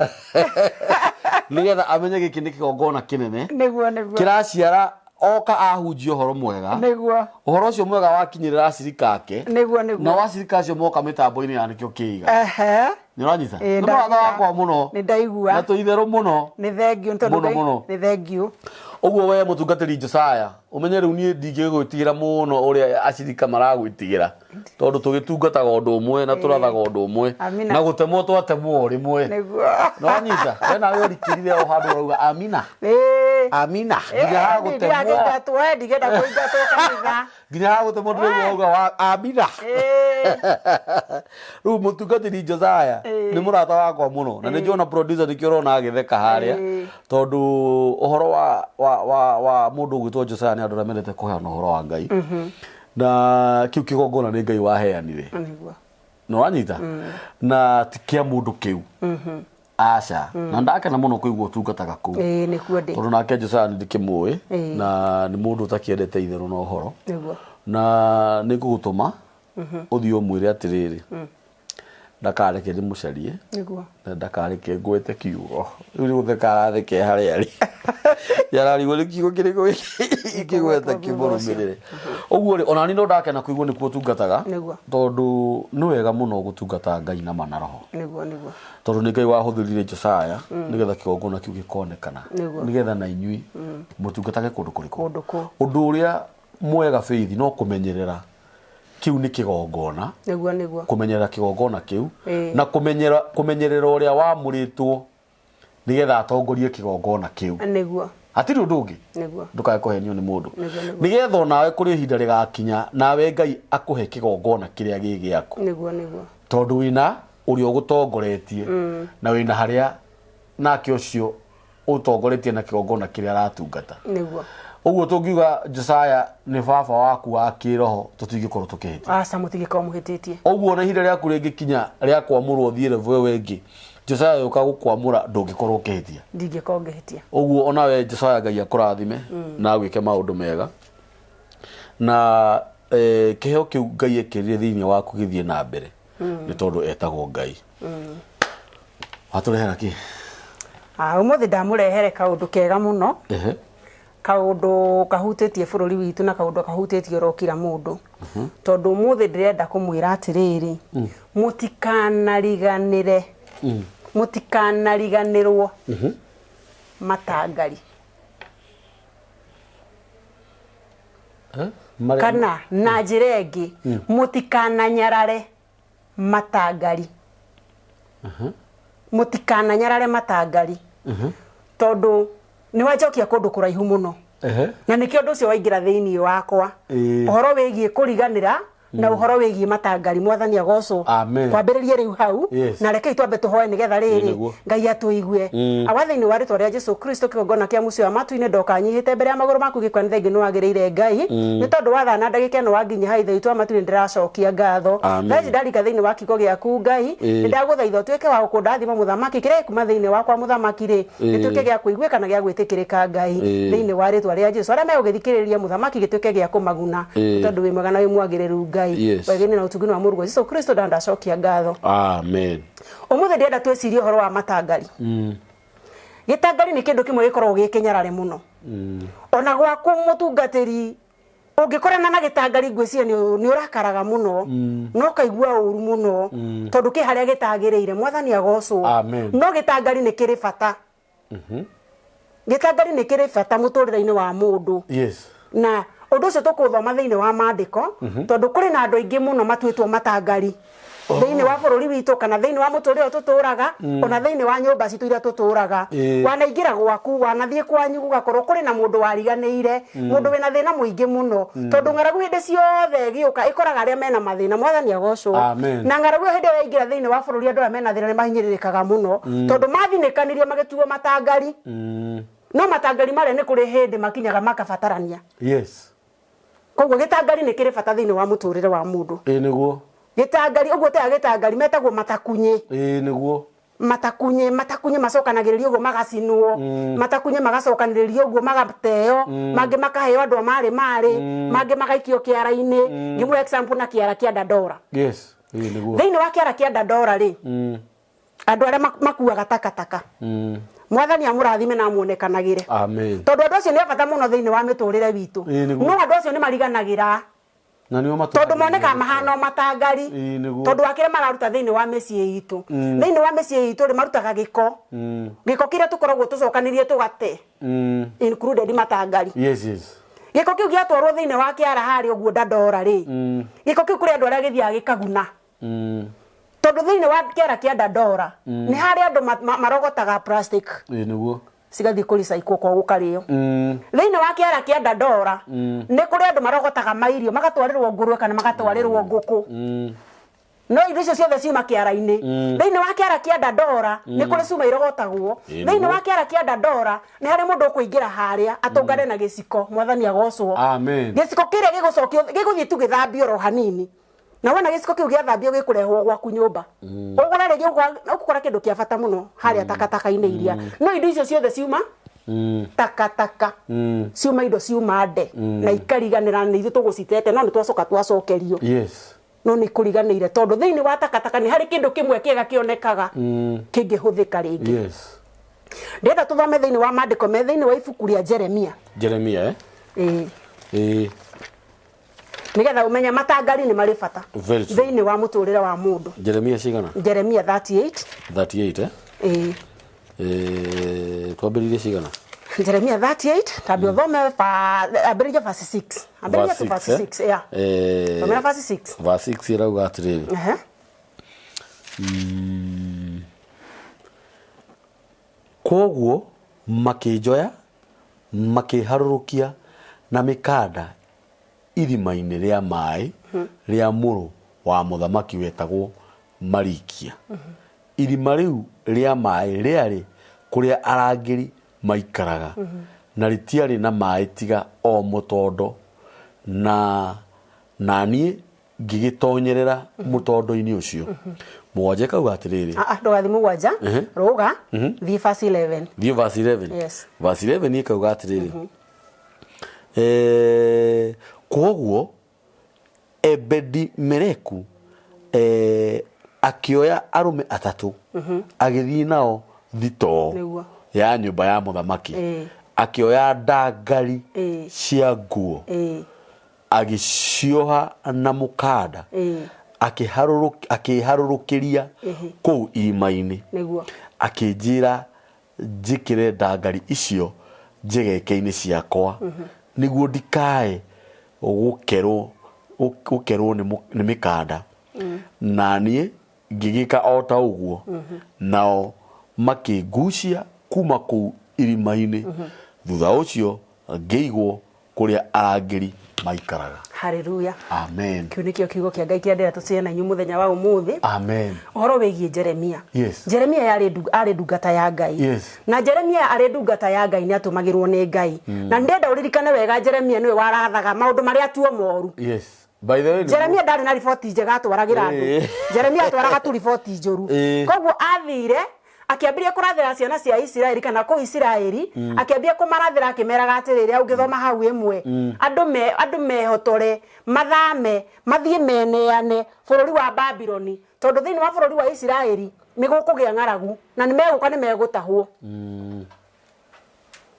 [SPEAKER 1] Nĩgetha amenye gĩkĩ nĩ kĩgongona kĩnene.
[SPEAKER 2] Nĩguo, nĩguo.
[SPEAKER 1] Kĩraciara oka ahunjia ũhoro mwega.
[SPEAKER 2] Nĩguo.
[SPEAKER 1] Ũhoro ũcio mwega wakinyĩrĩra acirika ake.
[SPEAKER 2] Nĩguo, nĩguo.
[SPEAKER 1] Na acirika acio moka mĩtambo-inĩ ya nĩkĩo kĩiga. Nĩ ũranyita?
[SPEAKER 2] Ĩĩ,
[SPEAKER 1] Nĩ mũrata
[SPEAKER 2] ndanyita.
[SPEAKER 1] wakwa mũno.
[SPEAKER 2] Nĩ ndaigua.
[SPEAKER 1] Na tũitherũ mũno.
[SPEAKER 2] Nĩ thengiũ tondũ
[SPEAKER 1] Mũno,
[SPEAKER 2] Ngai-
[SPEAKER 1] mũno.
[SPEAKER 2] Nĩ thengiũ.
[SPEAKER 1] Ũguo we mũtungatĩri Josiah, ũmenye rĩu niĩ ndingĩgwĩtigĩra mũno ũrĩa acirika maragwĩtigĩra. Tondũ tũgĩtungataga ũndũ ũmwe na tũrathaga ũndũ ũmwe.
[SPEAKER 2] Amina.
[SPEAKER 1] Na gũtemwo twatemwo o rĩmwe.
[SPEAKER 2] Nĩguo.
[SPEAKER 1] Nĩ wanyita? We nawe ũrikĩrire o handũ ũrauga amina.
[SPEAKER 2] Ĩĩ.
[SPEAKER 1] Amina. Nginya ha gũtemwo.
[SPEAKER 2] Ndingĩingatwo, ndingĩenda kũingatwo kanitha.
[SPEAKER 1] Nginya ha gũtemwo ndĩraigua ũrauga wa amina. Rĩu mũtungatĩri Josiah nĩ mũrata wakwa mũno. Na nĩ njũĩ producer nĩkĩo ũrona agĩtheka harĩa. Tondũ ũhoro wa mũndũ ũgwĩtwo Josiah nĩ andũ arĩa mendete kũheana ũhoro wa Ngai. Na kĩu kĩgongona nĩ Ngai waheanire.
[SPEAKER 2] Nĩguo.
[SPEAKER 1] Nĩ wanyita? Na ti kĩa mũndũ kĩu. Aca. Na ndakena mũno kũigua ũtungataga kũu.
[SPEAKER 2] Ĩĩ, nĩkuo ndĩ.
[SPEAKER 1] Tondũ nake Josiah nĩ ndĩkĩmũĩ. Na nĩ mũndũ ũtakĩendete itherũ na ũhoro.
[SPEAKER 2] Nĩguo.
[SPEAKER 1] Na nĩ ngũgũtũma ũthiĩ ũmwĩre atĩrĩrĩ. Ndakareke ndĩmũcarie.
[SPEAKER 2] Nĩguo.
[SPEAKER 1] Na ndakareke ngwete kiugo. Rĩu nĩ gũtheka arathekea harĩa arĩ. Yararigwo nĩ kiugo kĩrĩkũ ingĩgweta kĩmũrũmĩrĩre. Ũguo rĩ, ona niĩ no ndakena kũigua nĩkuo ũtungataga.
[SPEAKER 2] Nĩguo.
[SPEAKER 1] Tondũ nĩ wega mũno gũtungata Ngai na ma na roho.
[SPEAKER 2] Nĩguo, nĩguo.
[SPEAKER 1] Tondũ nĩ Ngai wahũthĩrire Josiah nĩgetha kĩgongona kĩu gĩkonekana.
[SPEAKER 2] Nĩguo.
[SPEAKER 1] Nĩgetha na inyuĩ mũtungatage kũndũ kũrĩkũ?
[SPEAKER 2] Kũndũ kũ.
[SPEAKER 1] Ũndũ ũrĩa mwega Faith no kũmenyerera kĩu nĩ kĩgongona.
[SPEAKER 2] Nĩguo, nĩguo.
[SPEAKER 1] Kũmenyerera kĩgongona kĩu
[SPEAKER 2] Ĩĩ.
[SPEAKER 1] na kũmenyerera ũrĩa wamũrĩtwo nĩgetha atongorie kĩgongona kĩu.
[SPEAKER 2] Nĩguo.
[SPEAKER 1] Hatirĩ ũndũ ũngĩ.
[SPEAKER 2] Nĩguo.
[SPEAKER 1] Ndũkae kũhenio nĩ mũndũ.
[SPEAKER 2] Nĩguo, nĩguo.
[SPEAKER 1] Nĩgetha onawe kũrĩ ihinda rĩgakinya nawe Ngai akũhe kĩgongona kĩrĩa gĩ gĩaku.
[SPEAKER 2] Nĩguo, nĩguo.
[SPEAKER 1] Tondũ wĩna ũrĩa ũgũtongoretie na wĩna harĩa nake ũcio ũtongoretie na kĩgongona kĩrĩa aratungata.
[SPEAKER 2] Nĩguo.
[SPEAKER 1] Ũguo tũngiuga Josiah nĩ baba waku wa kĩroho tũtingĩkorwo tũkĩhĩtia.
[SPEAKER 2] Aca, mũtingĩkorwo mũhĩtĩtie.
[SPEAKER 1] Ũguo ona ihinda rĩaku rĩngĩkinya rĩa kwamũrwo ũthiĩ level ĩyo ĩngĩ, Josiah yũka gũkwamũra ndũngĩkorwo ũkĩhĩtia.
[SPEAKER 2] Ndingĩkorwo ngĩhĩtia.
[SPEAKER 1] Ũguo onawe Josiah Ngai akũrathime na agwĩke maũndũ mega. Na Kĩheo kĩu Ngai ekĩrire thĩinĩ waku gĩthiĩ na mbere, nĩ tondũ etagwo Ngai. Watũrehera kĩ?
[SPEAKER 2] Ah, ũmũthĩ ndamũrehere kaũndũ kega mũno. Kaũndũ kahutĩtie bũrũri witũ na kaũndũ kahutĩtie oro kira mũndũ. Tondũ ũmũthĩ ndĩrenda kũmwĩra atĩrĩrĩ, mũtikanariganĩre, mũtikanariganĩrwo matangari. Kana na njĩra ĩngĩ, mũtikananyarare matangari. Mũtikananyarare matangari. Tondũ nĩ wanjokia kũndũ kũraihu mũno. Na nĩkĩo ũndũ ũcio waingĩra thĩinĩ wakwa. Ũhoro wĩgiĩ kũriganĩra na ũhoro wĩgiĩ matangari. Mwathani agocwo.
[SPEAKER 1] Amen.
[SPEAKER 2] Twambĩrĩrie rĩu hau.
[SPEAKER 1] Yes.
[SPEAKER 2] Na rekei twambe tũhoe nĩgetha rĩrĩ
[SPEAKER 1] Nĩguo.
[SPEAKER 2] Ngai atũigue. Awa thĩinĩ wa rĩtwa rĩa Jesu Kristo, kĩgongona kĩa mũciĩ wa matu-inĩ, ndoka nyihĩte mbere ya magũrũ maku gĩkwa nĩ thengiũ nĩ wagĩrĩire Ngai. Nĩ tondũ wa thaa na ndagĩka ĩno wanginyia haha, Ithe witũ wa matu-inĩ, ndĩracokia ngatho.
[SPEAKER 1] Amen.
[SPEAKER 2] Thaa ici ndarika thĩinĩ wa kiugo gĩaku Ngai, nĩ ndagũthaitha ũtuĩke wa gũkũndathima mũthamaki, kĩrĩa gĩkuma thĩinĩ wakwa mũthamaki rĩ, gĩtuĩke gĩa kũiguĩka na gĩa gwĩtĩkĩrĩka Ngai. Thĩinĩ wa rĩtwa rĩa Jesu, arĩa megũgĩthikĩrĩria mũthamaki, gĩtuĩke gĩa kũmaguna. Nĩ tondũ wĩ mwega na wĩ mwagĩrĩru Ngai. Wega-inĩ na ũtugi-inĩ wa Mũrũguo Jesu Kristo ndandacokia ngatho.
[SPEAKER 1] Amen.
[SPEAKER 2] Ũmũthĩ ndĩrenda twĩcirie ũhoro wa matangari. Gĩtangari nĩ kĩndũ kĩmwe gĩkoragwo gĩ kĩnyarare mũno. Ona gwaku mũtungatĩri ũngĩkorana na gĩtangari, ngwĩciria nĩ ũrakaraga mũno na ũkaigua ũru mũno, tondũ kĩ harĩa gĩtagĩrĩire. Mwathani agocwo.
[SPEAKER 1] Amen.
[SPEAKER 2] No gĩtangari nĩ kĩrĩ bata. Gĩtangari nĩ kĩrĩ bata mũtũrĩre-inĩ wa mũndũ. Na ũndũ ũcio tũkũthoma thĩinĩ wa maandĩko, tondũ kũrĩ na andũ aingĩ mũno matuĩtwo matangari thĩinĩ wa bũrũri witũ, kana thĩinĩ wa mũtũrĩre ũyũ tũtũraga, ona thĩinĩ wa nyũmba citũ iria tũtũraga. Wanaingĩra gwaku, wanathiĩ kwanyu, gũgakorwo kũrĩ na mũndũ wariganĩire, mũndũ wĩna thĩna mũingĩ mũno, tondũ ng'aragu hĩndĩ ciothe ĩgĩũka ĩkoraga arĩa mena mathĩna. Mwathani agocwo.
[SPEAKER 1] Amen.
[SPEAKER 2] Na ng'aragu ĩyo hĩndĩ ĩyo yaingĩra thĩinĩ wa bũrũri, andũ arĩa mena thĩna nĩ mahinyĩrĩrĩkaga mũno, tondũ mathinĩkanirio magĩtuo matangari. No matangari marĩa nĩ kũrĩ hĩndĩ makinyaga makabatarania. Koguo gĩtangari nĩ kĩrĩ bata thĩinĩ wa mũtũrĩre wa mũndũ.
[SPEAKER 1] Ĩĩ nĩguo.
[SPEAKER 2] Gĩtangari, ũguo tega gĩtangari metagwo matakunyĩ.
[SPEAKER 1] Ĩĩ nĩguo.
[SPEAKER 2] Matakunyĩ, matakunyĩ macokanagĩrĩrio ũguo magacinwo, matakunyĩ magacokanĩrĩrio ũguo magateo, mangĩ makaheo andũ a marĩ marĩ, mangĩ magaikio kĩara-inĩ. Ngĩmũhe example na kĩara kĩa Dandora.
[SPEAKER 1] Ĩĩ nĩguo.
[SPEAKER 2] Thĩinĩ wa kĩara kĩa Dandora rĩ, andũ arĩa makuaga takataka, Mwathani amũrathime na amuonekanagĩre.
[SPEAKER 1] Amen.
[SPEAKER 2] Tondũ andũ acio nĩ a bata mũno thĩinĩ wa mĩtũrĩre witũ.
[SPEAKER 1] Ĩĩ nĩguo.
[SPEAKER 2] No andũ acio nĩ mariganagĩra.
[SPEAKER 1] Na nĩo
[SPEAKER 2] Tondũ monekaga mahana o matangari.
[SPEAKER 1] Ĩĩ nĩguo.
[SPEAKER 2] Tondũ wa kĩrĩa mararuta thĩinĩ wa mĩciĩ itũ. Thĩinĩ wa mĩciĩ itũ rĩ, marutaga gĩko. Gĩko kĩrĩa tũkoragwo tũcokanĩrie tũgate. Included matangari. Gĩko kĩu gĩatwarwo thĩinĩ wa kĩara harĩa ũguo Dandora rĩ, gĩko kĩu kũrĩ andũ arĩa gĩthiaga gĩkaguna. Tondũ thĩinĩ wa kĩara kĩa Dandora nĩ harĩ andũ marogotaga plastic.
[SPEAKER 1] Ĩĩ nĩguo.
[SPEAKER 2] Cigathiĩ kũ recycle kwa gũkarĩo. Thĩinĩ wa kĩara kĩa Dandora nĩ kũrĩ andũ marogotaga mairio magatwarĩrwo ngũrwe kana magatwarĩrwo ngũkũ. No indo icio ciothe ciuma kĩara-inĩ. Thĩinĩ wa kĩara kĩa Dandora nĩ kũrĩ cuma irogotagwo. Thĩinĩ wa kĩara kĩa Dandora nĩ harĩ mũndũ ũkũingĩra harĩa atũngane na gĩciko. Mwathani agocwo.
[SPEAKER 1] Amen.
[SPEAKER 2] Gĩciko kĩrĩa gĩgũcokio gĩgũthiĩ tu gĩthambio oro hanini. Na wona gĩciko kĩu gĩathambio gĩkũrehwo gwaku nyũmba. Ũgũre rĩngĩ ũgũkora kĩndũ kĩa bata mũno harĩa takataka-inĩ iria. No indo icio ciothe ciuma takataka. Ciuma indo ciuma nde na ikariganĩra nĩ ithuĩ tũgũcitete, no nĩ twacoka twacokerio. No nĩ ikũriganĩire tondũ thĩinĩ wa takataka nĩ harĩ kĩndũ kĩmwe kĩega kĩonekaga kĩngĩhũthĩka rĩngĩ. Ndĩrenda tũthome thĩinĩ wa maandĩko me thĩinĩ wa ibuku rĩa Jeremia.
[SPEAKER 1] Jeremia, eh?
[SPEAKER 2] Ĩĩ.
[SPEAKER 1] Ĩĩ.
[SPEAKER 2] Nĩgetha ũmenye matangari nĩ marĩ bata
[SPEAKER 1] Very true.
[SPEAKER 2] thĩinĩ wa mũtũrĩre wa mũndũ.
[SPEAKER 1] Jeremia cigana?
[SPEAKER 2] Jeremia 38.
[SPEAKER 1] 38, eh?
[SPEAKER 2] Ĩĩ.
[SPEAKER 1] Twambĩrĩirie cigana?
[SPEAKER 2] Jeremia 38, tambia ũthome ambĩrĩria verse 6. Ambĩrĩria tu verse 6, yeah. Thomera verse 6.
[SPEAKER 1] Verse 6 ĩrauga atĩrĩrĩ. Kwoguo makĩnjoya makĩharũrũkia na mĩkanda irima-inĩ rĩa maĩ rĩa mũrũ wa mũthamaki wetagwo Malikia. Irima rĩu rĩa maĩ rĩarĩ kũrĩa arangĩri maikaraga, na rĩtiarĩ na maĩ tiga o mũtondo, na na niĩ ngĩgĩtonyerera mũtondo-inĩ ũcio. Mũgwanja ĩkauga atĩrĩrĩ.
[SPEAKER 2] Ah, ah, ndũgathiĩ mũgwanja. Rũga, thiĩ verse 11.
[SPEAKER 1] Thiĩ verse 11.
[SPEAKER 2] Yes.
[SPEAKER 1] Verse 11 ĩkauga atĩrĩrĩ. Kwoguo Ebedi-Meleku akĩoya arũme atatũ agĩthiĩ nao thitoo
[SPEAKER 2] Nĩguo.
[SPEAKER 1] ya nyũmba ya mũthamaki
[SPEAKER 2] Ĩĩ.
[SPEAKER 1] akĩoya ndangari
[SPEAKER 2] Ĩĩ.
[SPEAKER 1] cia nguo
[SPEAKER 2] Ĩĩ.
[SPEAKER 1] agĩcioha na mũkanda
[SPEAKER 2] Ĩĩ.
[SPEAKER 1] akĩharũrũkĩria
[SPEAKER 2] Ĩhĩ.
[SPEAKER 1] kũu irima-inĩ
[SPEAKER 2] Nĩguo.
[SPEAKER 1] akĩnjĩra njĩkĩre ndangari icio njegeke-inĩ ciakwa nĩguo ndikae gũkerwo gũkerwo nĩ nĩ mĩkanda na niĩ ngĩgĩka o ta ũguo nao makĩngucia kuma kũu irima-inĩ thutha ũcio ngĩigwo kũrĩa arangĩri maikaraga.
[SPEAKER 2] Haleluya.
[SPEAKER 1] Amen.
[SPEAKER 2] Kĩu nĩkĩo kiugo kĩa Ngai kĩrĩa ndĩrenda tũcĩe na inyuĩ mũthenya wa ũmũthĩ.
[SPEAKER 1] Amen.
[SPEAKER 2] Ũhoro wĩgiĩ Jeremia.
[SPEAKER 1] Yes.
[SPEAKER 2] Jeremia yarĩ arĩ ndungata ya Ngai.
[SPEAKER 1] Yes.
[SPEAKER 2] Na Jeremia arĩ ndungata ya Ngai nĩ atũmagĩrwo nĩ Ngai. Na ndĩrenda ũririkane wega Jeremia nĩwe warathaga maũndũ marĩa tuo moru.
[SPEAKER 1] Yes. By the way,
[SPEAKER 2] Jeremia ndarĩ na riboti njega atwaragĩra andũ.
[SPEAKER 1] Ĩĩ.
[SPEAKER 2] Jeremia atwaraga tu riboti njũru.
[SPEAKER 1] Ĩĩ.
[SPEAKER 2] Koguo athire akĩambĩrĩria kũrathĩra ciana cia Isiraeli kana kũu Isiraeli akĩambia kũmarathĩra akĩmeraga atĩrĩrĩ au ũngĩthoma hau ĩmwe andũ me andũ mehotore mathame mathiĩ meneane bũrũri wa Babironi tondũ thĩinĩ wa bũrũri wa Isiraeli nĩ gũkũgĩa ng'aragu na nĩ megũka nĩ megũtahwo.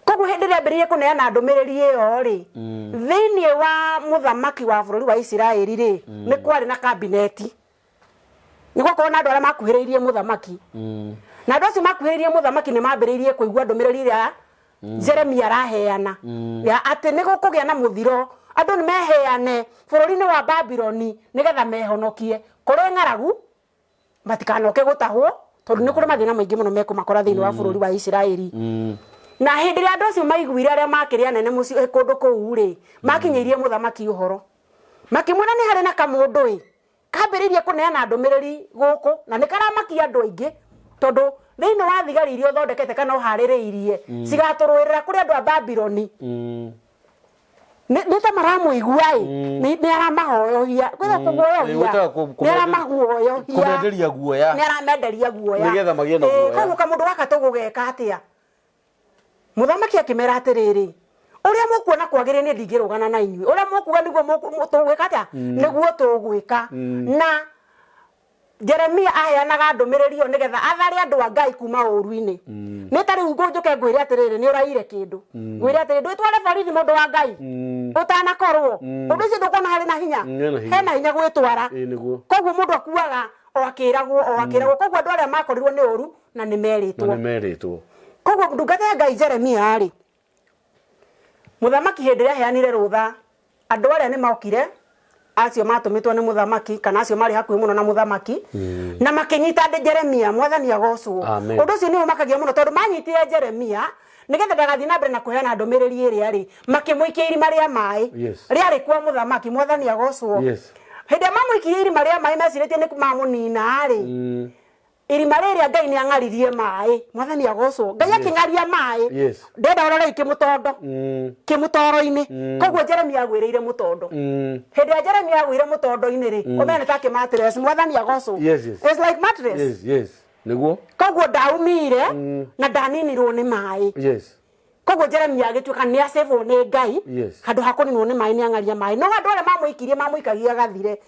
[SPEAKER 2] Koguo hĩndĩ ĩrĩa ambĩrĩirie kũneana ndũmĩrĩri ĩyo rĩ, thĩinĩ wa mũthamaki wa bũrũri wa Isiraeli rĩ, nĩ kwarĩ na kabineti. Nĩ gwakorwo na andũ arĩa makuhĩrĩirie mũthamaki. Na andũ acio makuhĩrĩirie mũthamaki nĩ mambĩrĩirie kũigua ndũmĩrĩri ĩrĩa Jeremia araheana ya atĩ nĩ gũkũgĩa na mũthiro, andũ nĩ meheane bũrũri-inĩ wa Babironi nĩgetha mehonokie kũrĩ ng'aragu matikanoke gũtahwo tondũ nĩ kũrĩ mathĩna maingĩ mũno mekũmakora thĩinĩ wa bũrũri wa Isiraeli. Na hĩndĩ ĩrĩa andũ acio maiguire arĩa makĩrĩ anene mũciĩ kũndũ kũu rĩ, makinyĩirie mũthamaki ũhoro makĩmwĩra nĩ harĩ na kamũndũ ĩ kambĩrĩirie kũneana ndũmĩrĩri gũkũ na nĩ karamakia andũ aingĩ tondũ thĩinĩ wa thigari iria ũthondekete kana ũharĩrĩirie cigatũrũĩrĩra kũrĩ andũ a Babironi. Nĩ ta maramũigua ĩ, nĩ aramahoyohia kwĩna kũguoyohia,
[SPEAKER 1] Gwĩtaga
[SPEAKER 2] nĩ aramaguoyohia,
[SPEAKER 1] kũmenderia guoya,
[SPEAKER 2] nĩ aramenderia guoya
[SPEAKER 1] nĩgetha magĩe na guoya.
[SPEAKER 2] Koguo kamũndũ gaka tũgũgeka atĩa? Mũthamaki akĩmera atĩrĩrĩ, ũrĩa mũkuona kwagĩrĩire niĩ ndingĩrũgana na inyuĩ, ũrĩa mũkuga nĩguo tũgwĩka atĩa, nĩguo tũgwĩka. Na Jeremia aheanaga ndũmĩrĩri ĩyo nĩgetha athare andũ a Ngai kuma ũũru-inĩ. Nĩ ta rĩu njũke ngwĩre atĩrĩrĩ, nĩ ũraire kĩndũ. Ngwĩre atĩrĩrĩ, ndwĩtware borithi mũndũ wa Ngai, ũtanakorwo. Ũndũ ũcio ndũkuona harĩ na hinya?
[SPEAKER 1] Hena hinya.
[SPEAKER 2] Hena hinya gwĩtwara.
[SPEAKER 1] Ĩĩ nĩguo.
[SPEAKER 2] Koguo mũndũ akuaga o akĩragwo, o akĩragwo. Koguo andũ arĩa makorirwo nĩ ũũru na nĩ merĩtwo.
[SPEAKER 1] Na nĩ merĩtwo.
[SPEAKER 2] Koguo ndungata ya Ngai Jeremia rĩ, mũthamaki hĩndĩ ĩrĩa aheanire rũtha, andũ arĩa nĩ mokire, acio matũmĩtwo nĩ mũthamaki kana acio marĩ hakuhĩ mũno na mũthamaki, na makĩnyita Jeremia. Mwathani agocwo.
[SPEAKER 1] Amen.
[SPEAKER 2] Ũndũ ũcio nĩ ũmakagia mũno tondũ manyitire Jeremia nĩgetha ndagathiĩ na mbere na kũheana ndũmĩrĩri ĩrĩa rĩ, makĩmũikia irima rĩa maĩ.
[SPEAKER 1] Yes.
[SPEAKER 2] Rĩarĩ kwa mũthamaki. Mwathani agocwo.
[SPEAKER 1] Yes.
[SPEAKER 2] Hĩndĩ ĩrĩa mamũikirie irima rĩa maĩ mecirĩtie nĩ mamũnina rĩ, irima rĩrĩa Ngai nĩ ang'aririe maĩ. Mwathani agocwo. Ngai akĩng'aria maĩ.
[SPEAKER 1] Yes.
[SPEAKER 2] Ndenda ũrore kĩmũtondo. Kĩmũtoro-inĩ. Koguo Jeremia agwĩrĩire mũtondo. Hĩndĩ ĩrĩa Jeremia agwĩire mũtondo-inĩ rĩ, ũmenye nĩ take mattress. Mwathani agocwo.
[SPEAKER 1] Yes, yes.
[SPEAKER 2] It's like mattress.
[SPEAKER 1] Yes, yes. Nĩguo?
[SPEAKER 2] Koguo ndaumire na ndaninirwo nĩ maĩ.
[SPEAKER 1] Yes.
[SPEAKER 2] Koguo Jeremia agĩtuĩka nĩ acĩbwo nĩ Ngai.
[SPEAKER 1] Yes.
[SPEAKER 2] Handũ ha kũninwo nĩ maĩ nĩ ang'aria maĩ. No andũ arĩa mamũikirie mamũikagia agathire.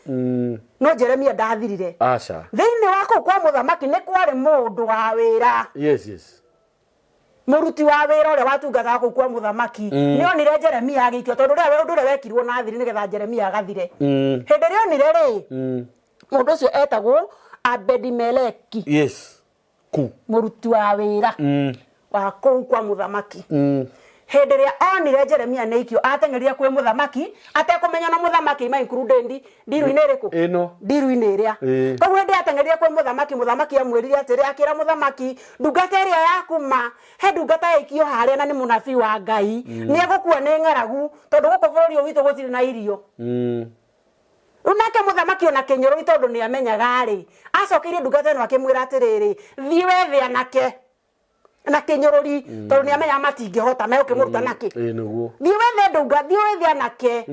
[SPEAKER 2] No Jeremia ndathirire.
[SPEAKER 1] Aca.
[SPEAKER 2] Thĩinĩ wa kũu kwa mũthamaki nĩ kwarĩ mũndũ wa wĩra.
[SPEAKER 1] Yes, yes.
[SPEAKER 2] Mũruti wa wĩra ũrĩa watungataga kũu kwa mũthamaki nĩ onire Jeremia agĩikio tondũ ũrĩa ũndũ ũrĩa wekirwo na thiri nĩgetha Jeremia agathire. Hĩndĩ ĩrĩa onire rĩ, mũndũ ũcio etagwo Abedimeleki.
[SPEAKER 1] Yes. Ku.
[SPEAKER 2] Mũruti wa wĩra wa kũu kwa mũthamaki. Hĩndĩ ĩrĩa onire Jeremia nĩ aikio, ateng'erire kwĩ mũthamaki atekũmenya na mũthamaki ma included ndiru-inĩ ĩrĩkũ?
[SPEAKER 1] Ĩno.
[SPEAKER 2] Ndiru-inĩ ĩrĩa.
[SPEAKER 1] Ĩĩ.
[SPEAKER 2] Koguo hĩndĩ ateng'erire kwĩ mũthamaki, mũthamaki amwĩrire atĩrĩ, akĩra mũthamaki, ndungata ĩrĩa yaku ma, he ndungata yaikio harĩa na nĩ mũnabii wa Ngai, nĩ egũkua nĩ ng'aragu, tondũ gũkũ bũrũri ũyũ witũ gũtirĩ na irio. Rĩu nake mũthamaki ona kĩnyũrũri tondũ nĩ amenyaga rĩ, acokeirie ndungata ĩno akĩmwĩra atĩrĩrĩ, thiĩ wethe anake na kĩnyũrũri, tondũ nĩ amenyaga matingĩhota, megũkĩmũruta nakĩ.
[SPEAKER 1] Ĩĩ nĩguo.
[SPEAKER 2] Thiĩ wethe ndunga, thiĩ wethe anake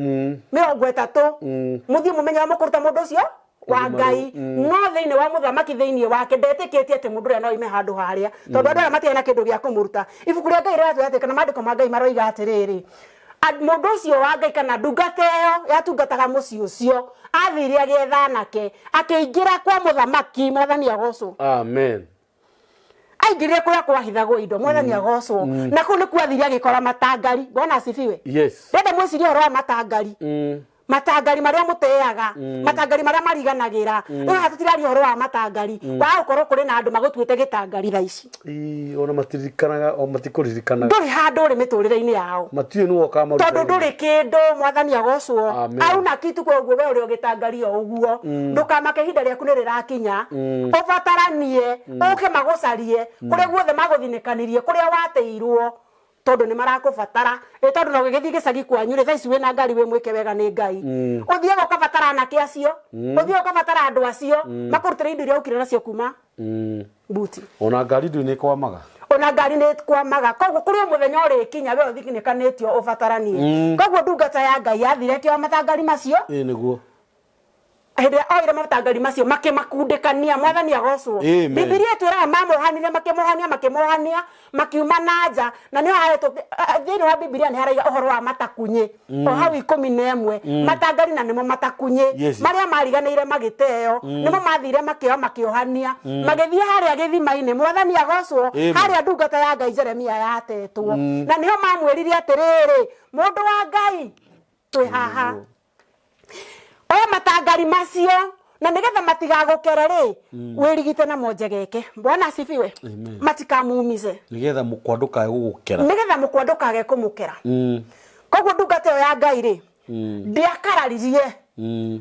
[SPEAKER 2] 30, mũthiĩ mũmenye ũrĩa mũkũruta mũndũ ũcio wa Ngai. No thĩinĩ wa mũthamaki thĩinĩ wake ndetĩkĩtie atĩ mũndũ ũrĩa no oime handũ harĩa, tondũ andũ arĩa matiarĩ na kĩndũ gĩa kũmũruta. Ibuku rĩa Ngai rĩratwĩra atĩ, kana maandĩko ma Ngai maroiga atĩrĩrĩ, Mũndũ ũcio wa Ngai kana ndungata ĩyo yatungataga mũciĩ ũcio athire agĩetha anake, akĩingĩra kwa mũthamaki, Mwathani agocwo.
[SPEAKER 1] Amen.
[SPEAKER 2] Aingĩrire kũrĩa kwahithagwo indo, Mwathani agocwo. Na kũu nĩkuo athire agĩkora matangari. Bwana asifiwe.
[SPEAKER 1] Yes.
[SPEAKER 2] Ndĩrenda mwĩcirie ũhoro wa matangari. Matangari marĩa mũteaga, matangari marĩa mariganagĩra. Rĩu haha tũtiraria ũhoro wa matangari wa gũkorwo kũrĩ na andũ magũtuĩte gĩtangari thaa ici.
[SPEAKER 1] Ii, ona matiririkanaga, o matikũririkanaga.
[SPEAKER 2] Ndũrĩ handũ ũrĩ mĩtũrĩre-inĩ yao.
[SPEAKER 1] Matiũĩ nĩwe ũkamaruta
[SPEAKER 2] Tondũ
[SPEAKER 1] irima.
[SPEAKER 2] ndũrĩ kĩndũ, Mwathani agocwo.
[SPEAKER 1] Amen.
[SPEAKER 2] Auna kitu koguo we ũrĩ o gĩtangari o ũguo. Ndũkamake ihinda rĩaku nĩ rĩrakinya. Ũbataranie, ũke magũcarie, kũrĩa guothe magũthinĩkanirie, kũrĩa wateirwo. Tondũ nĩ marakũbatara. Ĩ tondũ no ũgĩgĩthiĩ gĩcagi kwanyu rĩ, thaa ici wĩna ngari wĩ mwĩke wega nĩ Ngai. Ũthiaga ũkabatara anake acio, ũthiaga ũkabatara andũ acio, makũrutĩre indo iria ũkire nacio kuma mbuti.
[SPEAKER 1] Ona ngari ndũĩ nĩ ĩkwamaga.
[SPEAKER 2] Ona ngari nĩ ĩkwamaga. Koguo kũrĩ o mũthenya ũrĩkinya we ũthinĩkanĩtio ũbataranie. Koguo ndungata ya Ngai yathire ĩkĩoya matangari macio.
[SPEAKER 1] Ĩ nĩguo.
[SPEAKER 2] Hĩndĩ ĩrĩa oire matangari macio makĩmakundĩkania, Mwathani agocwo.
[SPEAKER 1] Amen.
[SPEAKER 2] Bibilia ĩtwĩraga mamohanire, makĩmohania, makĩmohania, makiuma na nja. Na nĩho haretwo, thĩinĩ wa Bibilia nĩ haraiga ũhoro wa matakunyĩ. O hau 11, matangari na nĩmo matakunyĩ.
[SPEAKER 1] Yes.
[SPEAKER 2] Marĩa mariganĩire magĩteo, nĩmo mathire makĩoya makĩohania. Magĩthiĩ harĩa gĩthima-inĩ, Mwathani agocwo,
[SPEAKER 1] Amen.
[SPEAKER 2] harĩa ndungata ya Ngai Jeremia yatetwo. Na nĩho mamwĩrire atĩrĩrĩ, mũndũ wa Ngai, twĩ haha. Oya matangari macio na nigetha matigagũkere rĩ, wĩrigite namo njegeke. Bwana asifiwe.
[SPEAKER 1] Amen.
[SPEAKER 2] Matikamuumize.
[SPEAKER 1] Nigetha mũkwa ndũkae gũgũkera.
[SPEAKER 2] Nigetha mũkwa ndũkage kũmũkera. Koguo ndungata ĩyo ya Ngai rĩ, ndĩakararirie.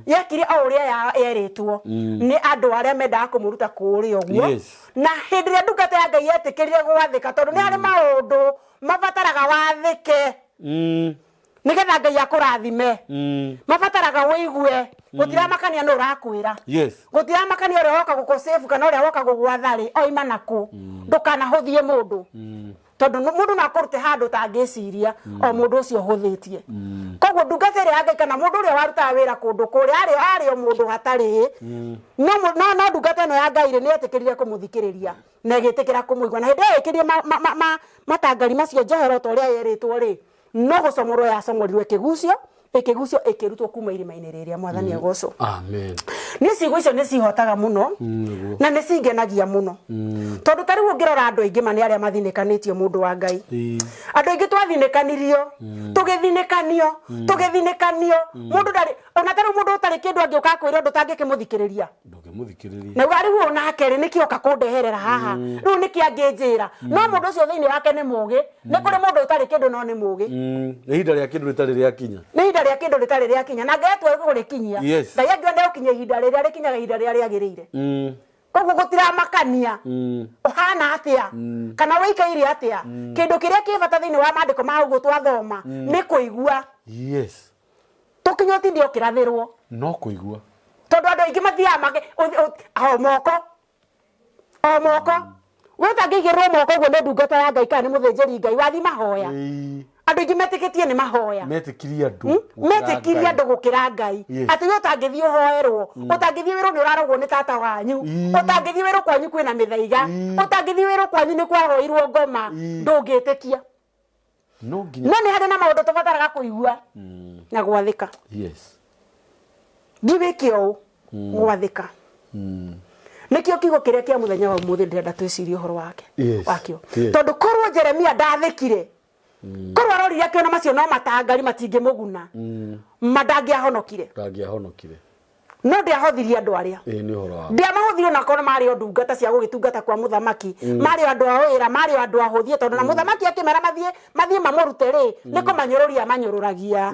[SPEAKER 2] Yekire o ũrĩa yerĩtwo nĩ andũ arĩa mendaga kũmũruta kũrĩa ũguo.
[SPEAKER 1] Yes.
[SPEAKER 2] Na hĩndĩ ĩrĩa ndungata ya Ngai yetĩkĩrire gwathĩka, tondũ nĩ harĩ maũndũ mabataraga wathĩke. Nĩgetha Ngai akũrathime. Mabataraga ũigue. Gũtiramakania nũ ũrakwĩra.
[SPEAKER 1] Yes.
[SPEAKER 2] Gũtiramakania ũrĩa woka gũkũsave kana ũrĩa woka gũgwatha rĩ, oima nakũ. Ndũkanahũthie mũndũ. Tondũ mũndũ no akũrute handũ ũtangĩciria, o mũndũ ũcio ũhũthĩtie. Koguo ndungata ĩrĩa ya Ngai kana mũndũ ũrĩa warutaga wĩra kũndũ kũrĩa, arĩ o mũndũ hatarĩ, no ndungata ĩno ya Ngai rĩ, nĩ yetĩkĩrire kũmũthikĩrĩria na ĩgĩtĩkĩra kũmũigua. Na hĩndĩ ĩyo yekĩrire matangari macio njohero ta ũrĩa yerĩtwo rĩ, no gũcomorwo yacomorirwo ĩkĩgucio, ĩkĩgucio ĩkĩrutwo kuma irima-inĩ rĩrĩa. Mwathani agocwo.
[SPEAKER 1] Amen.
[SPEAKER 2] Niĩ ciugo icio nĩ cihotaga mũno
[SPEAKER 1] Nĩguo.
[SPEAKER 2] na nĩ cingenagia mũno. Tondũ ta rĩu ũngĩrora andũ aingĩ ma nĩ arĩa mathinĩkanĩtio mũndũ wa Ngai. Andũ aingĩ twathinĩkanirio, tũgĩthinĩkanio, tũgĩthinĩkanio. Mũndũ ndarĩ, ona ta rĩu mũndũ ũtarĩ kĩndũ angĩũka akwĩre ũndũ ũtangĩkĩmũthikĩrĩria.
[SPEAKER 1] Ndũngĩmũthikĩrĩria.
[SPEAKER 2] Na uga rĩu onake rĩ, nĩkĩ oka kũndeherera haha? Rĩu nĩkĩ angĩnjĩra? No mũndũ ũcio thĩinĩ wake nĩ mũgĩ. Nĩ kũrĩ mũndũ ũtarĩ kĩndũ no nĩ mũgĩ.
[SPEAKER 1] Nĩ ihinda rĩa kĩndũ rĩtarĩ rĩakinya.
[SPEAKER 2] Nĩ ihinda rĩa kĩndũ rĩtarĩ rĩakinya. Na Ngai atua gũrĩkinyia.
[SPEAKER 1] Yes.
[SPEAKER 2] Ngai angĩenda gũkinyia ihinda rĩrĩa rĩkinyaga ihinda rĩrĩa rĩagĩrĩire. Koguo gũtiramakania. Ũhana atĩa? Kana ũikaire atĩa? Kĩndũ kĩrĩa kĩ bata thĩinĩ wa maandĩko ma ũguo twathoma nĩ kũigua.
[SPEAKER 1] Yes.
[SPEAKER 2] Tũkinya ũtinde ũkĩrathĩrwo.
[SPEAKER 1] No kũigua.
[SPEAKER 2] Tondũ andũ aingĩ mathiaga o moko. O moko. We ũtangĩigĩrĩrwo moko ũguo nĩ ndungata ya Ngai kana nĩ mũthĩnjĩri Ngai, wathiĩ mahoya. Andũ aingĩ metĩkĩtie nĩ mahoya.
[SPEAKER 1] Metĩkirie andũ gũkĩra
[SPEAKER 2] Metĩkirie
[SPEAKER 1] Ngai.
[SPEAKER 2] andũ gũkĩra Ngai.
[SPEAKER 1] Yes.
[SPEAKER 2] Atĩ we ũtangĩthiĩ ũhoerwo, ũtangĩthiĩ wĩrwo nĩ ũrarogwo nĩ tata wanyu, ũtangĩthiĩ wĩrwo kwanyu kwĩna mĩthaiga, ũtangĩthiĩ wĩrwo kwanyu nĩ kwahoirwo ngoma, ndũngĩtĩkia.
[SPEAKER 1] No nginya.
[SPEAKER 2] No nĩ harĩ na maũndũ tũbataraga kũigua na gwathĩka.
[SPEAKER 1] Yes.
[SPEAKER 2] Thiĩ wĩke ũũ, gwathĩka. Nĩkĩo kiugo kĩrĩa kĩa mũthenya wa ũmũthĩ ndĩrenda twĩcirie ũhoro wake.
[SPEAKER 1] Yes.
[SPEAKER 2] Wakĩo.
[SPEAKER 1] Yes.
[SPEAKER 2] Tondũ korwo Jeremia ndathĩkire, korwo arorire akĩona macio no matangari matingĩmũguna, ma ndangĩahonokire.
[SPEAKER 1] Ndangĩahonokire.
[SPEAKER 2] No ndiahothirie andũ arĩa.
[SPEAKER 1] Ĩĩ nĩ ũhoro wa.
[SPEAKER 2] Ndiamahũthirie ona korwo marĩ o ndungata cia gũgĩtungata kwa mũthamaki, marĩ o andũ a wĩra, marĩ o andũ ahũthie, tondũ na mũthamaki akĩmera mathiĩ mamũrute rĩ, nĩ kũmanyũrũria amanyũrũragia.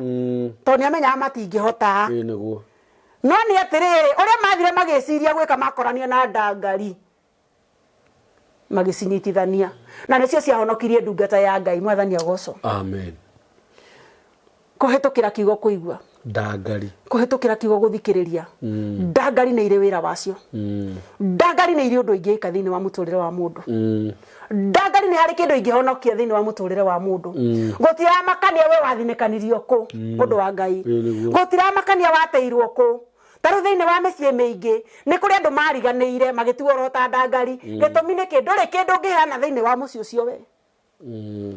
[SPEAKER 2] Tondũ nĩ amenyaga matingĩhota.
[SPEAKER 1] Ĩĩ nĩguo.
[SPEAKER 2] No nĩ atĩrĩrĩ, ũrĩa mathire magĩciria gwĩka makorania na ndangari, magĩcinyitithania. Na nĩcio ciahonokirie ndungata ya Ngai, Mwathani agocwo.
[SPEAKER 1] Amen.
[SPEAKER 2] Kũhĩtũkĩra kiugo kũigua.
[SPEAKER 1] Ndangari.
[SPEAKER 2] Kũhĩtũkĩra kiugo gũthikĩrĩria. Ndangari nĩ irĩ wĩra wacio. Ndangari nĩ irĩ ũndũ ingĩka thĩinĩ wa mũtũrĩre wa mũndũ. Ndangari nĩ harĩ kĩndũ ingĩhonokia thĩinĩ wa mũtũrĩre wa mũndũ. Gũtiramakania we wathinĩkanirio kũ, ũndũ wa Ngai.
[SPEAKER 1] Ĩĩ nĩguo.
[SPEAKER 2] Gũtiramakania wateirwo kũ. Ta rĩu thĩinĩ wa mĩciĩ mĩingĩ nĩ kũrĩ andũ mariganĩire magĩtuo oro ta ndangari. Gĩtũmi nĩ kĩ? Ndũrĩ kĩndũ ũngĩheana thĩinĩ wa mũciĩ ũcio we.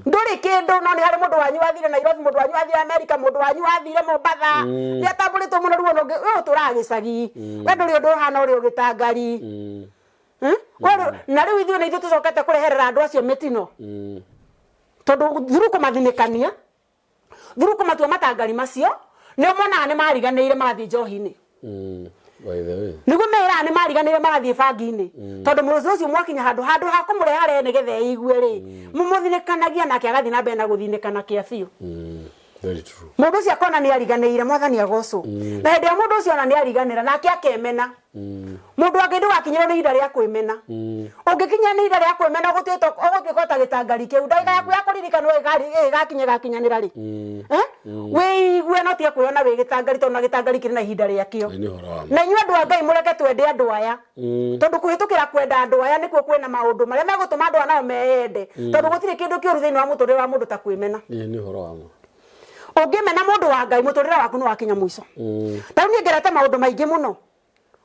[SPEAKER 2] Ndũrĩ kĩndũ, no nĩ harĩ mũndũ wanyu wathire Nairobi, mũndũ wanyu wathire Amerika, mũndũ wanyu wathire Mombatha, nĩ atambũrĩtwo mũno. Rĩu ona we ũtũraga gĩcagi, we ndũrĩ ũndũ ũhana ũrĩa ũgĩtangari. We na rĩu ithuĩ nĩ ithuĩ tũcokete kũreherera andũ acio mĩtino, tondũ through kũmathinĩkania, through kũmatua matangari macio, nĩo monaga nĩ mariganĩire magathiĩ njohi-inĩ.
[SPEAKER 1] By the way.
[SPEAKER 2] Nĩguo meraga nĩ mariganĩire magathiĩ bangi-inĩ, tondũ mũrũci ũcio mwakinya handũ handũ ha kũmũreha nĩgetha eigue rĩ, mũmũthinĩkanagia nake agathiĩ na mbere na gũthinĩkana kĩa biũ.
[SPEAKER 1] Very true.
[SPEAKER 2] Mũndũ ũcio akona nĩ ariganĩire, Mwathani agocwo. Na hĩndĩ ĩrĩa mũndũ ũcio ona nĩ ariganĩra nake akemena, mũndũ angĩ ndũgakinyĩrwo nĩ ihinda rĩa kwĩmena. Ũngĩkinyĩra nĩ ihinda rĩa kwĩmena, ũgũtuĩka ũgũtuĩka o ta gĩtangari kĩu. Ndagĩka yaku ya kũririkanwo ĩgakinya ĩgakinyanĩra rĩ? Eh? Wĩigue no tige kwĩona wĩ gĩtangari, tondũ na gĩtangari kĩrĩ na ihinda rĩakĩo.
[SPEAKER 1] Nĩ ũhoro wa ma.
[SPEAKER 2] Na inyuĩ andũ a Ngai, mũreke twende andũ aya, tondũ kũhĩtũkĩra kwenda andũ aya nĩkuo kwĩna maũndũ marĩa megũtũma andũ aya nao meyende, tondũ gũtirĩ kĩndũ kĩũru thĩinĩ wa mũtũrĩre wa mũndũ ta kwĩmena.
[SPEAKER 1] Ĩĩ, nĩ ũhoro wa ma.
[SPEAKER 2] Ũngĩmena mũndũ wa Ngai, mũtũrĩre waku nĩ wakinya mũico. Ta rĩu niĩ ngerete maũndũ maingĩ mũno.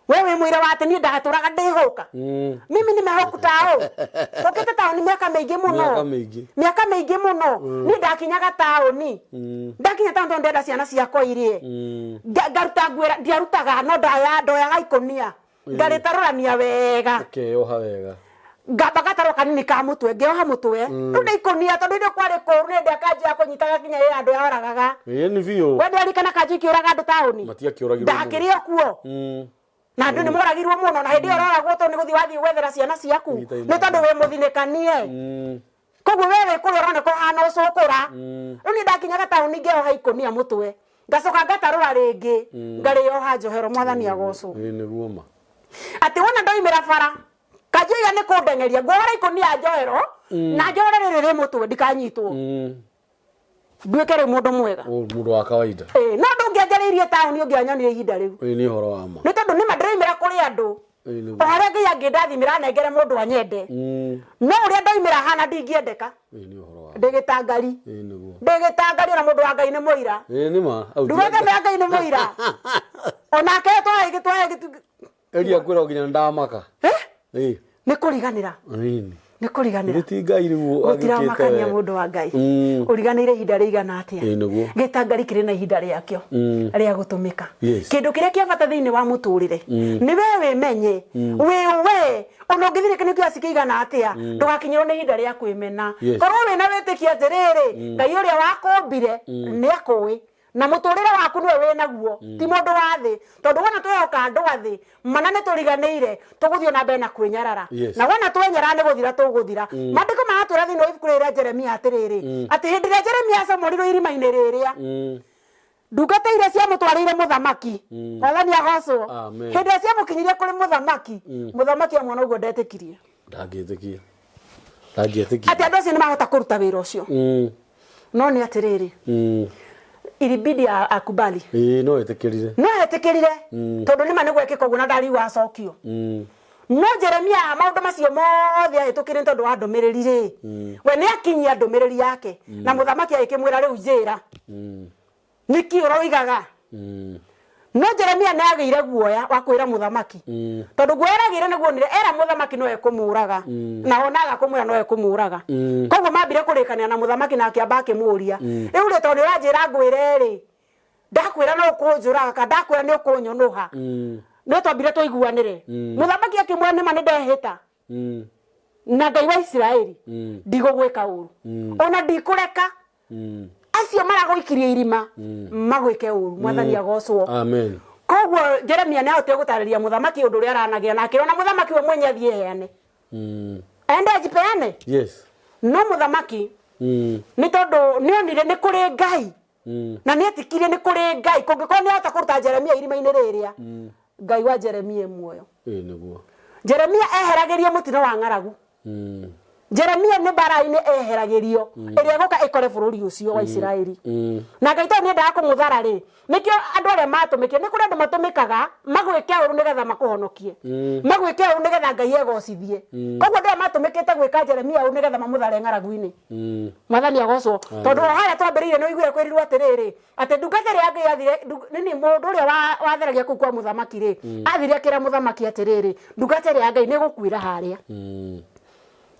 [SPEAKER 2] We wĩ mũira wa atĩ niĩ ndatũraga ndĩhũka. Mimi nimehoku tao ũkĩte taũni mĩaka mĩingĩ mũno.
[SPEAKER 1] Mĩaka mĩingĩ.
[SPEAKER 2] Mĩaka mĩingĩ mũno. Niĩ ndakinyaga taũni, ndakinya taũni, tondũ ndenda ciana ciakwa irie. Ngaruta nguĩra, ndiarutaga, no ndaya ndoyaga ikũnia, ngarĩtarũrania wega.
[SPEAKER 1] Ũkeyoha wega.
[SPEAKER 2] Ngamba gatarũ kanini ka mũtwe, ngeoha mũtwe rĩu nĩ ikũnia, tondũ hĩndĩ ĩyo kwarĩ kũũru. Nĩ hĩndĩ ĩrĩa kanjũ ya kũnyitaga kinya ĩ andũ yoragaga.
[SPEAKER 1] Ĩĩ, nĩ biũ.
[SPEAKER 2] We ndwarikana kanjũ ikĩũraga andũ taũni?
[SPEAKER 1] Matiakĩũragirwo mũno.
[SPEAKER 2] Ndakĩrĩ o kuo. Na andũ nĩ moragirwo mũno, na hĩndĩ ĩyo ũroragwo tondũ nĩ gũthiĩ wathiĩ gwethera ciana ciaku, nĩ tondũ wĩ mũthinĩkanie. Koguo we wĩ kũrĩa ũroneka ũhana ũcũkũra. Rĩu niĩ ndakinyaga taũni, ngeoha ikũnia mũtwe, ngacoka ngatarũra rĩngĩ, ngarĩoha njohero. Mwathani agocwo.
[SPEAKER 1] Ĩĩ, nĩguo ma.
[SPEAKER 2] Atĩ wona ndoimĩra bara, kanjũ iga nĩ kũndengeria, nguohora ikũnia njohero na njohore rĩrĩ rĩ mũtwe, ndikanyitwo, nduĩke rĩu mũndũ mwega.
[SPEAKER 1] Mũndũ wa kawaida.
[SPEAKER 2] Ĩĩ, no ndũngĩanjarĩirie taũni, ũngĩanyonire ihinda rĩu.
[SPEAKER 1] Ĩĩ, nĩ ũhoro wa ma.
[SPEAKER 2] Nĩ tondũ nĩma ndĩroimĩra kũrĩ andũ.
[SPEAKER 1] Ĩĩ, nĩguo.
[SPEAKER 2] O harĩa Ngai angĩndathimĩra anengere mũndũ anyende, no ũrĩa ndoimĩra hana, ndingĩendeka.
[SPEAKER 1] Ĩĩ, nĩ ũhoro wa ma.
[SPEAKER 2] Ndĩ gĩtangari.
[SPEAKER 1] Ĩĩ, nĩguo.
[SPEAKER 2] Ndĩ gĩtangari, ona mũndũ wa Ngai nĩ mũira.
[SPEAKER 1] Ĩĩ, nĩ ma. Au
[SPEAKER 2] Ndugate ya Ngai nĩ mũira onake twaĩ twaĩ.
[SPEAKER 1] Eria kwĩra nginya ndamaka.
[SPEAKER 2] Eh?
[SPEAKER 1] Ĩĩ.
[SPEAKER 2] Nĩ kũriganĩra.
[SPEAKER 1] Ĩĩ.
[SPEAKER 2] Nĩ kũriganĩra.
[SPEAKER 1] Nĩ ti Ngai rĩu agĩkĩte
[SPEAKER 2] Gũtiramakania.
[SPEAKER 1] wega.
[SPEAKER 2] Mũndũ wa Ngai, ũriganĩire ihinda rĩigana atĩa?
[SPEAKER 1] Ĩĩ, nĩguo.
[SPEAKER 2] Gĩtangari kĩrĩ na ihinda rĩakĩo rĩa gũtũmĩka. Kĩndũ kĩrĩa kĩa bata thĩinĩ wa mũtũrĩre nĩ we wĩmenye wĩ we. Ona ũngĩthiĩ nĩ kĩasi kĩigana atĩa, ndũgakinyĩrwo nĩ ihinda rĩa kwĩmena. Korwo wĩna wĩtĩkio atĩrĩrĩ, Ngai ũrĩa wakũmbire nĩ akũĩ, na mũtũrĩre waku nĩwe wĩ naguo, ti mũndũ wa thĩ, tondũ wona twehoka andũ a thĩ mana nĩ tũriganĩire, tũgũthiĩ na mbere na kwĩnyarara. Na wona twenyarara, nĩ gũthira tũgũthira. Maandĩko maratwĩra thĩinĩ wa ibuku rĩrĩ rĩa Jeremia atĩrĩrĩ, atĩ hĩndĩ ĩrĩa Jeremia acomorirwo irima-inĩ rĩrĩa, ndungata iria ciamũtwarĩire mũthamaki, Mwathani agocwo,
[SPEAKER 1] Amen.
[SPEAKER 2] hĩndĩ ĩrĩa ciamũkinyirie kũrĩ mũthamaki, mũthamaki amwona ũguo ndetĩkirie
[SPEAKER 1] Ndangĩtĩkia. Ndangĩtĩkia.
[SPEAKER 2] atĩ andũ acio nĩ mahota kũruta wĩra ũcio. No nĩ atĩrĩrĩ, ilibidi akubali.
[SPEAKER 1] Ĩĩ, no ĩtĩkĩrire.
[SPEAKER 2] No etĩkĩrire, tondũ nĩma nĩ gwekĩka ũguo na ndariua acokio. No Jeremia, maũndũ macio mothe ahĩtũkĩre nĩ tondũ wa ndũmĩrĩri rĩ, we nĩ akinyia ndũmĩrĩri yake, na mũthamaki agĩkĩmwĩra, "Rĩu njĩra nĩkĩ ũroigaga?" No Jeremia nĩ agĩire guoya wa kwĩra mũthamaki, tondũ guoya aragĩire nĩguo onire era mũthamaki no ekũmũraga, na onaga kũmwĩra no ekũmũraga. Koguo mambire kũrĩkanĩra na mũthamaki, na akĩamba akĩmũria, "Rĩu rĩ, tondũ nĩ ũranjĩra ngwĩre rĩ, ndakwĩra no ũkũnjũraga kana ndakwĩra nĩ ũkũnyũnũha, no twambire tũiguanĩre." Mũthamaki akĩmwĩra, "Nĩma nĩ ndehĩta na Ngai wa Isiraeli, ndigũgwĩka ũru, ona ndikũreka acio maragũikirie irima magwĩke ũru." Mwathani agocwo.
[SPEAKER 1] Amen.
[SPEAKER 2] Koguo Jeremia nĩ ahotire gũtarĩria mũthamaki ũndũ ũrĩa aranagĩra, na akĩrona mũthamaki we mwenye athiĩ heane, ende ajipeane. No mũthamaki, nĩ tondũ nĩ onire nĩ kũrĩ Ngai, na nĩ etikirie nĩ kũrĩ Ngai, kũngĩkorwo nĩ ahota kũruta Jeremia irima-inĩ rĩrĩa, Ngai wa Jeremia e muoyo.
[SPEAKER 1] Ĩĩ, nĩguo.
[SPEAKER 2] Jeremia eheragĩrio mũtino wa ng'aragu. Jeremia nĩ mbara-inĩ eheragĩrio ĩrĩa ĩgũka ĩkore bũrũri ũcio wa Isiraeli. Na Ngai tondũ nĩendaga kũmũthara rĩ, nĩkĩo andũ arĩa matũmĩkire. Nĩ kũrĩ andũ matũmĩkaga magwĩke ũru nĩgetha makũhonokie, magwĩke ũru nĩgetha Ngai egocithie. Koguo andũ aya matũmĩkĩte gwĩka Jeremia ũru nĩgetha mamũthare ng'aragu-inĩ. Mwathani agocwo. Tondũ o harĩa twambĩrĩirie, nĩ ũiguire kwĩrirwo atĩrĩrĩ, atĩ ndungata ĩrĩa ya Ngai yathire nini, mũndũ ũrĩa watheragia kũu kwa mũthamaki rĩ, athire akĩra mũthamaki atĩrĩrĩ, "Ndungata ĩrĩa ya Ngai nĩ ĩgũkuĩra harĩa."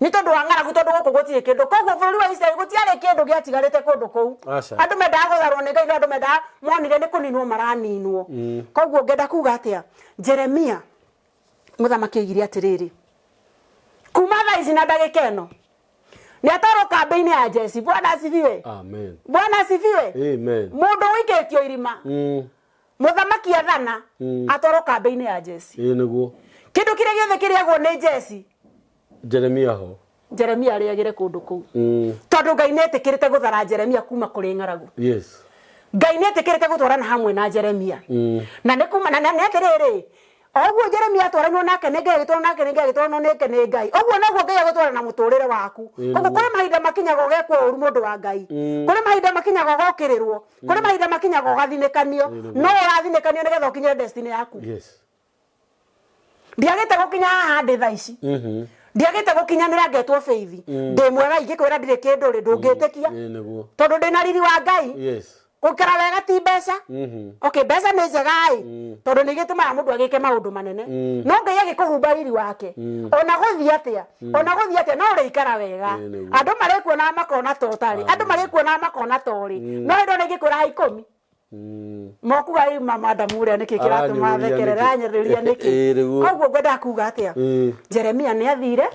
[SPEAKER 2] Nĩ tondũ wa ng'aragu, tondũ gũkũ gũtirĩ kĩndũ. Koguo bũrũri wa Isiraeli gũtiarĩ kĩndũ gĩatigarĩte kũndũ kũu.
[SPEAKER 1] Aca.
[SPEAKER 2] Andũ mendaga gũtharwo nĩ Ngai, no andũ mendaga monire nĩ kũninwo maraninwo. Koguo ngenda kuga atĩa? Jeremia mũthamaki oigire atĩrĩrĩ, kuma thaa ici na ndagĩka ĩno nĩ atwarwo kambĩ-inĩ ya jeci. Bwana asifiwe.
[SPEAKER 1] Amen.
[SPEAKER 2] Bwana asifiwe.
[SPEAKER 1] Amen.
[SPEAKER 2] Mũndũ ũikĩtio irima, mũthamaki athana atwarwo kambĩ-inĩ ya jeci.
[SPEAKER 1] Ĩĩ nĩguo.
[SPEAKER 2] Kĩndũ kĩrĩa gĩothe kĩrĩagwo nĩ jeci,
[SPEAKER 1] Jeremia ho.
[SPEAKER 2] Jeremia arĩagĩre kũndũ kũu, tondũ Ngai nĩ etĩkĩrĩte gũthara Jeremia kuma kũrĩ ng'aragu. Ngai nĩ etĩkĩrĩte gũtwarana hamwe na Jeremia. Na nĩ kuma na nĩ atĩrĩrĩ, o ũguo Jeremia atwaranirwo nake nĩ Ngai, agĩtwarana nake nĩ Ngai, agĩtwarana nake nĩ Ngai, ũguo noguo Ngai agũtwarana na mũtũrĩre waku. Koguo kũrĩ mahinda makinyaga ũgekwo ũru, mũndũ wa Ngai. Kũrĩ mahinda makinyaga ũgokĩrĩrwo. Kũrĩ mahinda makinyaga ũgathinĩkanio. No ũrathinĩkanio nĩgetha ũkinyĩre destiny yaku. Ndiagĩte gũkinya haha ndĩ thaa ici. Ndiagĩte gũkinyanĩra ngetwo Faith. Ndĩ mwega, ingĩkwĩra ndirĩ kĩndũ rĩ, ndũngĩtĩkia.
[SPEAKER 1] Ĩĩ nĩguo.
[SPEAKER 2] Tondũ ndĩna riri wa Ngai. Gũikara wega ti mbeca. Okay, mbeca nĩ njega ĩ, tondũ nĩ igĩtũmaga mũndũ agĩke maũndũ manene. No Ngai agĩkũhumba riri wake, ona gũthiĩ atĩa, ona gũthiĩ atĩa, no ũrĩikara wega.
[SPEAKER 1] Ĩĩ nĩguo.
[SPEAKER 2] Andũ marĩkuonaga makona ta ũtarĩ, andũ marĩkuonaga makona ta ũrĩ. No hĩndĩ ona ingĩkwĩra ha 10, mokuga ĩ mama Adamu ũrĩa nĩkĩ kĩratũma
[SPEAKER 1] Aranyũrũria
[SPEAKER 2] thekerera,
[SPEAKER 1] nĩkĩ?
[SPEAKER 2] aranyũrũria nĩkĩ?
[SPEAKER 1] Ĩĩ nĩguo.
[SPEAKER 2] Koguo ngwendaga kuga atĩa? Jeremia nĩ athire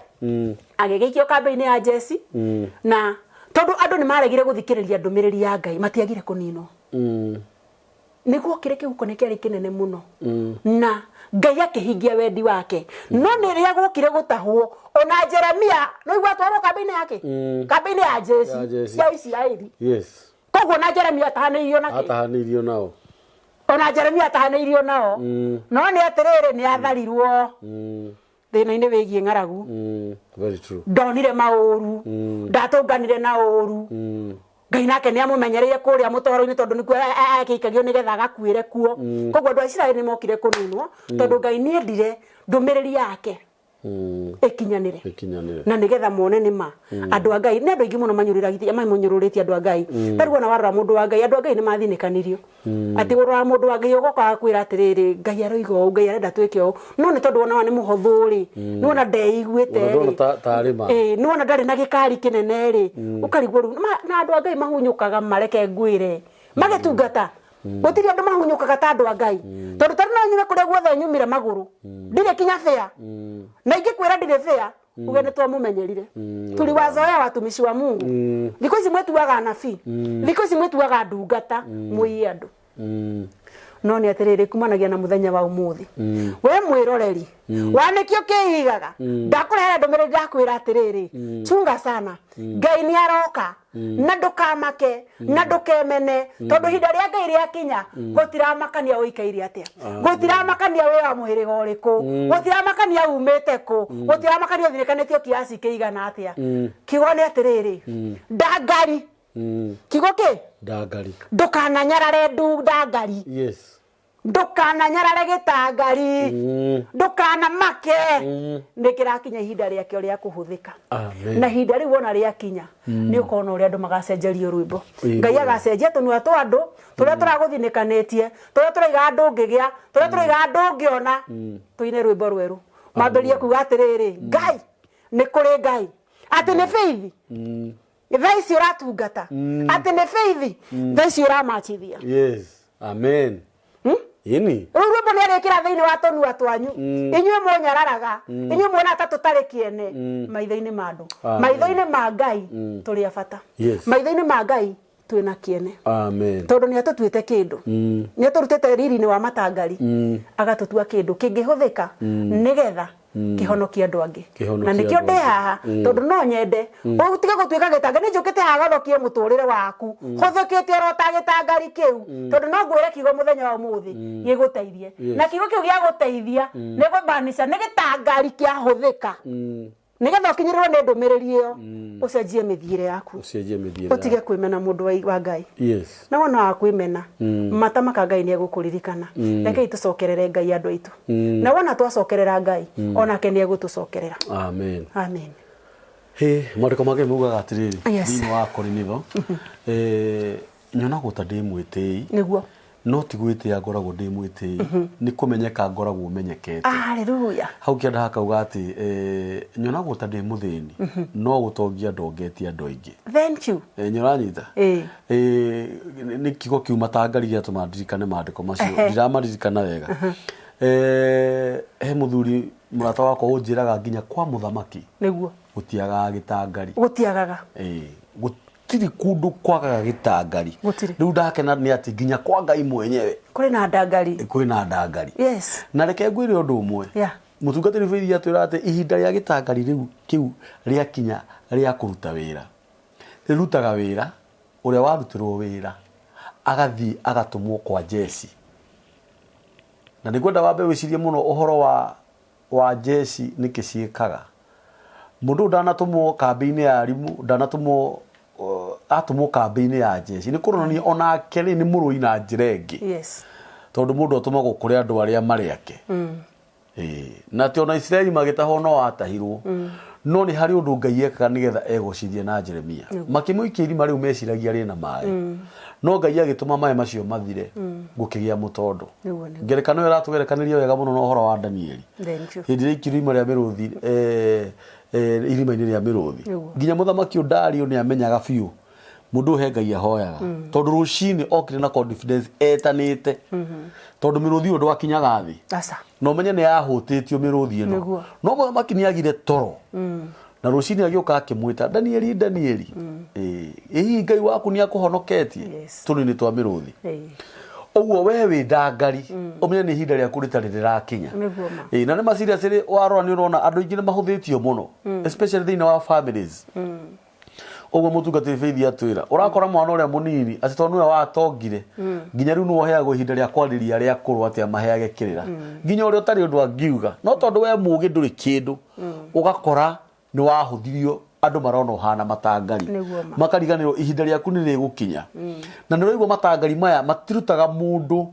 [SPEAKER 2] agĩgĩikio kambĩ-inĩ ya jeci, na tondũ andũ nĩ maregire gũthikĩrĩria ndũmĩrĩri ya Ngai, matiagire kũninwo. Nĩ guokire kĩhuko nĩ kĩarĩ kĩnene mũno, na Ngai akĩhingia wendi wake. No nĩ rĩrĩa gwokire gũtahwo, ona Jeremia no igua atwarwo kambĩ-inĩ yake, kambĩ-inĩ ya
[SPEAKER 1] Ya
[SPEAKER 2] jeci
[SPEAKER 1] jeci.
[SPEAKER 2] cia Isiraeli. Koguo na Jeremia atahanĩirio na kĩ?
[SPEAKER 1] Atahanĩirio nao.
[SPEAKER 2] Ona Jeremia atahanĩirio nao. No nĩ atĩrĩrĩ, nĩ atharirwo thĩna-inĩ wĩgiĩ ng'aragu.
[SPEAKER 1] Very true.
[SPEAKER 2] Ndonire maũru, ndatũnganire na ũru. Ngai nake nĩ amũmenyereire kũrĩa mũtoro-inĩ, tondũ nĩkuo akĩikagio nĩgetha agakuĩre kuo. Koguo andũ a Isiraeli nĩ mokire kũninwo, tondũ Ngai nĩ endire ndũmĩrĩri yake ĩkinyanĩre.
[SPEAKER 1] Ĩkinyanĩre.
[SPEAKER 2] Na nĩgetha mone nĩ ma andũ a Ngai nĩ andũ aingĩ mũno manyũrũragia, mamũnyũrũrĩtie andũ a Ngai. Ta rĩu ona warora mũndũ wa Ngai, andũ a Ngai nĩ mathinĩkanirio. Atĩ ũroraga mũndũ wa Ngai ũgoka agakwĩra atĩrĩrĩ, Ngai aroiga ũũ, Ngai arenda twĩke ũũ, no nĩ tondũ wona nĩ mũhũthũ rĩ, nĩ wona ndeiguĩte
[SPEAKER 1] Ona ndona
[SPEAKER 2] rĩ,
[SPEAKER 1] tarĩ ma.
[SPEAKER 2] Ĩĩ, nĩ wona ndarĩ na gĩkari kĩnene rĩ, ũkarigwo rĩu. Na andũ a Ngai mahunyũkaga, mareke ngwĩre, magĩtungata gũtirĩ andũ mahunyũkaga ta andũ a Ngai, tondũ tarĩu no nyume kũrĩa guothe nyumire magũrũ, ndirĩ kinya bĩa, na ingĩkwĩra ndirĩ bĩa, uge nĩ twamũmenyerire. Tuliwazoea watumishi wa Mungu. Thikũ ici mwĩtuaga anabii, thikũ ici mwĩtuaga ndungata, mũiye andũ. No nĩ atĩrĩrĩ, kumanagia na mũthenya wa ũmũthĩ, we mwĩroreri wa nĩkĩo kĩigaga, ndakũrehera ndũmĩrĩri, ndakwĩra atĩrĩrĩ, chunga sana, Ngai nĩ aroka, na ndũkamake na ndũkemene, tondũ ihinda rĩa Ngai rĩakinya, gũtiramakania ũikaire atĩa, gũtiramakania wĩ wa mũhĩrĩga ũrĩkũ, gũtiramakania umĩte kũ, gũtiramakania ũthinĩkanĩtio kiasi kĩigana atĩa. Kiugo nĩ atĩrĩrĩ, ndangari. Kiugo kĩ?
[SPEAKER 1] Ndangari.
[SPEAKER 2] Ndũkananyarare ndangari. Ndũkananyarare gĩtangari. Ndũkanamake, nĩ kĩrakinya ihinda rĩakĩo rĩa kũhũthĩka.
[SPEAKER 1] Amen.
[SPEAKER 2] Na ihinda rĩu wona rĩakinya, nĩ ũkona ũrĩa andũ magacenjerio rwĩmbo.
[SPEAKER 1] Ĩĩ.
[SPEAKER 2] Ngai agacenjia tũnua twa andũ tũrĩa tũragũthinĩkanĩtie, tũrĩa tũraiga ndũngĩgĩa, tũrĩa tũraiga ndũngĩona, tũine rwĩmbo rwerũ, mambĩrĩrie kuga atĩrĩrĩ, Ngai nĩ kũrĩ Ngai, atĩ nĩ Faith thaa ici ũratungata, atĩ nĩ Faith thaa ici ũramachithia.
[SPEAKER 1] Yes. Amen. Ini.
[SPEAKER 2] Rĩu rwĩmbo nĩ arĩkĩra thĩinĩ wa tũnua twanyu, inyuĩ mũnyararaga, inyuĩ muonaga ta tũtarĩ kĩene maitho-inĩ ma andũ.
[SPEAKER 1] Amen.
[SPEAKER 2] Maitho-inĩ ma Ngai tũrĩ a bata. Maitho-inĩ ma Ngai twĩna kĩene.
[SPEAKER 1] Amen.
[SPEAKER 2] Tondũ nĩ atũtuĩte kĩndũ, nĩ atũrutĩte riri-inĩ wa matangari, agatũtua kĩndũ kĩngĩhũthĩka nĩgetha kĩhonokie andũ angĩ.
[SPEAKER 1] Kĩhonokie
[SPEAKER 2] Na nĩkĩo
[SPEAKER 1] andũ
[SPEAKER 2] ndĩ
[SPEAKER 1] angĩ.
[SPEAKER 2] haha, tondũ no nyende ũtige gũtuĩka gĩtanga. Nĩ njũkĩte haha honokie mũtũrĩre waku, hũthũkĩte oro ta gĩtangari kĩu, tondũ no ngwĩre kiugo mũthenya wa ũmũthĩ gĩgũteithie. Na kiugo kĩu gĩagũteithia nĩ kũmaanisha nĩ gĩtangari kĩahũthĩka nĩgetha ũkinyĩrĩrwo nĩ ndũmĩrĩri ĩyo, ũcenjie mĩthiĩre yaku.
[SPEAKER 1] Ũcenjie mĩthiĩre
[SPEAKER 2] Ũtige kwĩmena, mũndũ wa Ngai. Na wona wa kwĩmena matamaka, Ngai nĩ egũkũririkana. Rekei tũcokerere Ngai, andũ aitũ. Na wona twacokerera Ngai, onake nĩ egũtũcokerera.
[SPEAKER 1] Amen.
[SPEAKER 2] Amen.
[SPEAKER 1] Hĩ, mwandĩko ma Ngai maugaga atĩrĩrĩ,
[SPEAKER 2] Yes.
[SPEAKER 1] thĩinĩ wa Korinitho, nyonagwo ta ndĩ mwĩtĩi,
[SPEAKER 2] Nĩguo.
[SPEAKER 1] No ti gwĩtĩa ngoragwo ndĩ mwĩtĩi, nĩ kũmenyeka ngoragwo menyekete.
[SPEAKER 2] Haleluya.
[SPEAKER 1] Hau kĩanda hakauga atĩ nyonagwo ta ndĩ mũthĩni, no gũtongia ndongetie andũ aingĩ.
[SPEAKER 2] Thank you.
[SPEAKER 1] Nĩũranyita?
[SPEAKER 2] Ĩĩ.
[SPEAKER 1] Nĩ kiugo kiuma tangari gĩatũma ndirikane maandĩko macio, ndiramaririkana wega. He mũthuri mũrata wakwa ũnjĩraga nginya kwa mũthamaki
[SPEAKER 2] Nĩguo.
[SPEAKER 1] Gũtiagaga gĩtangari.
[SPEAKER 2] Gũtiagaga.
[SPEAKER 1] Ĩĩ, gũtirĩ kũndũ kwagaga gĩtangari.
[SPEAKER 2] Gũtirĩ.
[SPEAKER 1] Rĩu ndakena nĩ atĩ nginya kwa Ngai mwenyewe
[SPEAKER 2] Kũrĩ na ndangari.
[SPEAKER 1] Kwĩ na ndangari.
[SPEAKER 2] Yes.
[SPEAKER 1] Na reke ngwĩre ũndũ ũmwe.
[SPEAKER 2] Yeah.
[SPEAKER 1] Mũtungatĩri Faith atwĩra atĩ ihinda rĩa gĩtangari rĩu kĩu rĩakinya rĩa kũruta wĩra, rĩrutaga wĩra, ũrĩa warutĩrwo wĩra agathiĩ agatũmwo kwa njeci. Na nĩngwenda wambe wĩcirie mũno ũhoro wa wa njeci nĩkĩ ciĩkaga. Mũndũ ũyũ ndanatũmwo kambĩ-inĩ ya arimũ, ndanatũmwo atũmwo kambĩ-inĩ ya njeci. Nĩ kũronania onake rĩ nĩ mũrũi na njĩra ĩngĩ.
[SPEAKER 2] Yes.
[SPEAKER 1] Tondũ mũndũ atũmagwo kũrĩ andũ arĩa marĩ ake. Ĩĩ. Na atĩ ona Isiraeli magĩtahwo no atahirwo. No nĩ harĩ ũndũ Ngai ekaga nĩgetha egocithie na Jeremia. Makĩmũikia irima rĩu meciragia rĩna maĩ. No Ngai agĩtũma maĩ macio mathire, gũkĩgĩa mũtondo.
[SPEAKER 2] Nĩguo, nĩguo.
[SPEAKER 1] Ngerekano ĩyo ĩratũgerekanĩria wega mũno na ũhoro wa Danieli.
[SPEAKER 2] Thank you.
[SPEAKER 1] Hĩndĩ ĩrĩa aikirio irima rĩa mĩrũthi, irima-inĩ rĩa mĩrũthi.
[SPEAKER 2] Nĩguo.
[SPEAKER 1] Nginya mũthamaki ũyũ Dario nĩ amenyaga biũ mũndũ ũyũ he Ngai ahoyaga. Tondũ rũcinĩ okire na confidence etanĩte. Tondũ mĩrũthi ũyũ ndwakinyaga thĩ.
[SPEAKER 2] Aca.
[SPEAKER 1] Na ũmenye nĩ yahũtĩtio mĩrũthi ĩno.
[SPEAKER 2] Nĩguo.
[SPEAKER 1] No mũthamaki nĩ agire toro. Na rũcinĩ agĩũka akĩmwĩta Danieli, Danieli. Ĩĩ, hihi Ngai waku nĩ akũhonoketie
[SPEAKER 2] Yes.
[SPEAKER 1] tũnini twa mĩrũthi.
[SPEAKER 2] Ĩĩ.
[SPEAKER 1] Ũguo we wĩ ndangari, ũmenye nĩ ihinda rĩaku rĩtarĩ rĩrakinya.
[SPEAKER 2] Nĩguo ma.
[SPEAKER 1] Ĩĩ, na nĩ ma serious rĩ, warora nĩ ũrona andũ aingĩ nĩ mahũthĩtio mũno, especially thĩinĩ wa families. Ũguo mũtungatĩri Faith atwĩra, ũrakora mwana ũrĩa mũnini atĩ tondũ nĩwe watongire, nginya rĩu nĩwe ũheagwo ihinda rĩa kwarĩria arĩa akũrũ atĩ amaheage kĩrĩra. Nginya ũrĩa ũtarĩ ũndũ angiuga, no tondũ we mũgĩ ndũrĩ kĩndũ, ũgakora nĩ wahũthirio andũ marona ũhana matangari.
[SPEAKER 2] Nĩguo ma.
[SPEAKER 1] Makariganĩrwo ihinda rĩaku nĩ rĩgũkinya. Na nĩ ũraigua matangari maya matirutaga mũndũ,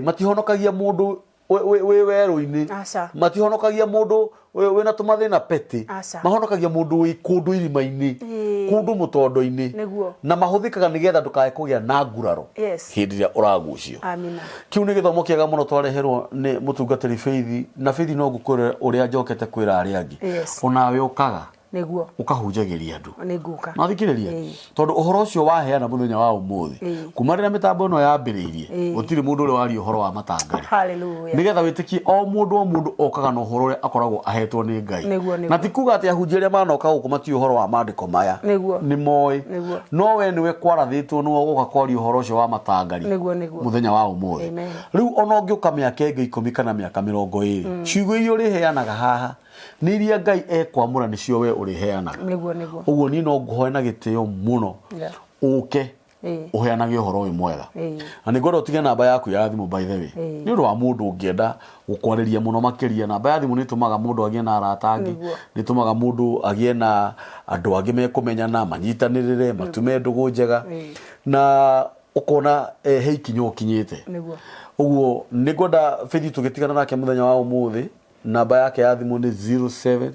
[SPEAKER 1] matihonokagia mũndũ wĩ werũ-inĩ.
[SPEAKER 2] Aca.
[SPEAKER 1] Matihonokagia mũndũ wĩna tũmathĩna petty.
[SPEAKER 2] Aca.
[SPEAKER 1] Mahonokagia mũndũ wĩ kũndũ irima-inĩ,
[SPEAKER 2] Ĩĩ.
[SPEAKER 1] kũndũ mũtondo-inĩ.
[SPEAKER 2] Nĩguo.
[SPEAKER 1] Na mahũthĩkaga nĩgetha ndũkae kũgĩa na nguraro
[SPEAKER 2] Yes.
[SPEAKER 1] hĩndĩ ĩrĩa ũragucio.
[SPEAKER 2] Amina.
[SPEAKER 1] Kĩu nĩ gĩthomo kĩega mũno twareherwo nĩ mũtungatĩri Faith, na Faith no ngũkwĩre ũrĩa njokete kwĩra arĩa angĩ.
[SPEAKER 2] Yes.
[SPEAKER 1] Onawe ũkaga.
[SPEAKER 2] Nĩguo.
[SPEAKER 1] Ũkahunjagĩria andũ.
[SPEAKER 2] Nĩ ngũka.
[SPEAKER 1] Nathikĩrĩria?
[SPEAKER 2] Ĩĩ.
[SPEAKER 1] Tondũ ũhoro ũcio waheana mũthenya wa ũmũthĩ,
[SPEAKER 2] Ĩĩ.
[SPEAKER 1] kuma rĩrĩa mĩtambo ĩno yambĩrĩirie,
[SPEAKER 2] Ĩĩ.
[SPEAKER 1] gũtirĩ mũndũ ũrĩa waria ũhoro wa matangari.
[SPEAKER 2] Hallelujah.
[SPEAKER 1] Nĩgetha wĩtĩkie o mũndũ o mũndũ okaga na ũhoro ũrĩa akoragwo ahetwo nĩ Ngai.
[SPEAKER 2] Nĩguo, nĩguo.
[SPEAKER 1] Na ti kuga atĩ ahunjia arĩa manoka gũkũ matiũĩ ũhoro wa maandĩko maya.
[SPEAKER 2] Nĩguo.
[SPEAKER 1] Nĩ moĩ.
[SPEAKER 2] Nĩguo.
[SPEAKER 1] No we nĩwe kwarathĩtwo nĩwe ũgũka kwaria ũhoro ũcio wa matangari.
[SPEAKER 2] Nĩguo, nĩguo.
[SPEAKER 1] Mũthenya wa ũmũthĩ.
[SPEAKER 2] Amen.
[SPEAKER 1] Rĩu ona ũngĩũka mĩaka ĩngĩ ikũmi kana mĩaka 20, ciugo iria ũrĩheanaga haha nĩ iria Ngai ekwamũra nĩcio we ũrĩheanaga.
[SPEAKER 2] Nĩguo, nĩguo.
[SPEAKER 1] Ũguo niĩ no ngũhoe na gĩtĩo mũno
[SPEAKER 2] Yeah.
[SPEAKER 1] ũke
[SPEAKER 2] Ĩĩ.
[SPEAKER 1] ũheanage ũhoro ũyũ mwega.
[SPEAKER 2] Ĩĩ.
[SPEAKER 1] Na nĩ ngwenda ũtige namba yaku ya thimũ by the way.
[SPEAKER 2] Ĩĩ.
[SPEAKER 1] Nĩ ũndũ wa mũndũ ũngĩenda gũkwarĩria mũno makĩria, namba ya thimũ nĩ ĩtũmaga mũndũ agĩe na arata angĩ,
[SPEAKER 2] Nĩguo.
[SPEAKER 1] nĩ ĩtũmaga mũndũ agĩe na andũ angĩ mekũmenyana, manyitanĩrĩre, matume ndũgũ njega.
[SPEAKER 2] Ĩĩ.
[SPEAKER 1] Na ũkona he ikinya ũkinyĩte.
[SPEAKER 2] Nĩguo.
[SPEAKER 1] Ũguo nĩ ngwenda Faith tũgĩtigana nake mũthenya wa ũmũthĩ, namba yake ya thimũ nĩ 07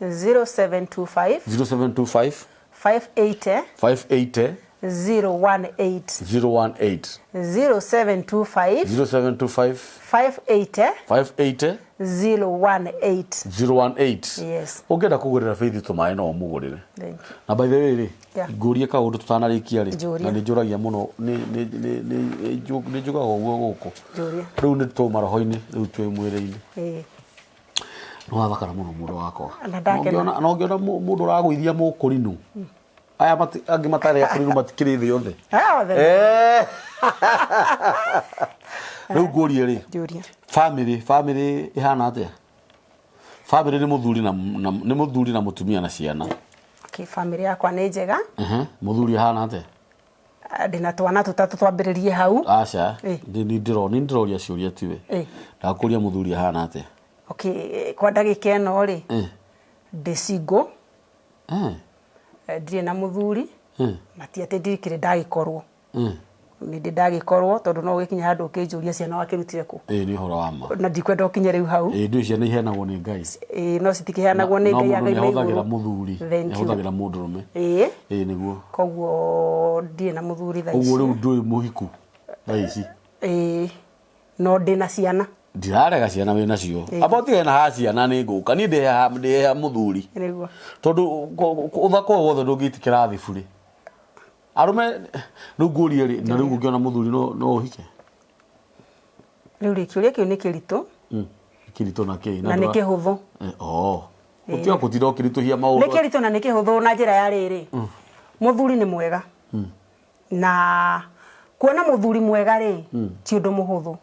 [SPEAKER 2] 0725
[SPEAKER 1] 0725
[SPEAKER 2] 580
[SPEAKER 1] 580
[SPEAKER 2] 018
[SPEAKER 1] 018
[SPEAKER 2] 0725
[SPEAKER 1] 0725
[SPEAKER 2] 580
[SPEAKER 1] 580
[SPEAKER 2] 018.
[SPEAKER 1] 018.
[SPEAKER 2] Yes.
[SPEAKER 1] Ũngĩenda kũgũrĩra Faith tũmaĩ no ũmũgũrĩre.
[SPEAKER 2] Thank you.
[SPEAKER 1] Na by the way rĩ,
[SPEAKER 2] Yeah.
[SPEAKER 1] ngũrie kaũndũ tũtanarĩkia rĩ,
[SPEAKER 2] Njũria.
[SPEAKER 1] na nĩ njũragia mũno, nĩ njugaga ũguo gũkũ.
[SPEAKER 2] Njũria.
[SPEAKER 1] Rĩu nĩ twauma roho-inĩ, rĩu twĩ mwĩrĩ-inĩ.
[SPEAKER 2] Ĩĩ.
[SPEAKER 1] Nĩ wathakara mũno mũndũ wakwa.
[SPEAKER 2] Na ndakena.
[SPEAKER 1] Na ũngĩona mũndũ ũragũithia mũkũrinũ. Aya angĩ matarĩ akũrinũ matikĩrĩ thĩ yothe.
[SPEAKER 2] Aya othe.
[SPEAKER 1] Rĩu ngũrie rĩ,
[SPEAKER 2] Njũria.
[SPEAKER 1] Family ĩhana atĩa? Family nĩ mũthuri na, na, nĩ mũthuri na mũtumia na ciana.
[SPEAKER 2] Okay, family yakwa nĩ njega.
[SPEAKER 1] Mũthuri ahana atĩa?
[SPEAKER 2] Ndĩna twana tũtatũ twambĩrĩrie hau.
[SPEAKER 1] Aca,
[SPEAKER 2] Ĩ.
[SPEAKER 1] nĩ ndĩroria ciũria tiwe.
[SPEAKER 2] Ĩ.
[SPEAKER 1] Ndakũria mũthuri ahana atĩa?
[SPEAKER 2] Okay, kwa ndagĩka ĩno rĩ, ndĩ single. Ndirĩ na mũthuri. Na ti atĩ ndirikĩrĩ ndagĩkorwo. Nĩ ndĩ ndagĩkorwo tondũ no ũgĩkinye handũ ũkĩnjũria ciana wakĩrutire kũ.
[SPEAKER 1] Ĩĩ, nĩ ũhoro wa ma.
[SPEAKER 2] Na ndikwenda ũkinye rĩu hau.
[SPEAKER 1] Ĩĩ, ndũĩ ciana iheanagwo nĩ Ngai.
[SPEAKER 2] Ĩĩ, no citikĩheanagwo nĩ
[SPEAKER 1] No
[SPEAKER 2] Ngai,
[SPEAKER 1] mũndũ
[SPEAKER 2] Ngai me
[SPEAKER 1] nĩahũthagĩra
[SPEAKER 2] igũrũ.
[SPEAKER 1] mũthuri,
[SPEAKER 2] Thank you.
[SPEAKER 1] nĩahũthagĩra mũndũrũme.
[SPEAKER 2] Ĩĩ.
[SPEAKER 1] Ĩĩ, nĩguo.
[SPEAKER 2] Koguo ndirĩ na mũthuri thaa
[SPEAKER 1] Ũguo
[SPEAKER 2] ici.
[SPEAKER 1] rĩu ndũĩ mũhiku? Thaa ici.
[SPEAKER 2] Ĩĩ, no ndĩna ciana.
[SPEAKER 1] Ndirarega ciana wĩ nacio. Amba ũtige na ha ciana nĩ ngũka. Niĩ ndĩ haha ndĩ haha mũthuri.
[SPEAKER 2] Nĩguo.
[SPEAKER 1] Tondũ ũthaka ũyũ wothe ndũngĩitĩkĩra thĩ burĩ. Arũme rĩu ngũrie rĩ, na rĩu ũngĩona mũthuri no no ũhike?
[SPEAKER 2] Rĩu rĩ, kĩũria kĩu nĩ kĩritũ.
[SPEAKER 1] Kĩritũ na kĩ?
[SPEAKER 2] Na nĩ kĩhũthũ.
[SPEAKER 1] Oh. Ũtiga gũtinda ũkĩritũhia maũndũ.
[SPEAKER 2] Nĩ kĩritũ na nĩ kĩhũthũ na njĩra ya rĩrĩ. Mũthuri nĩ mwega. Na kuona mũthuri mwega rĩ, ti ũndũ mũhũthũ.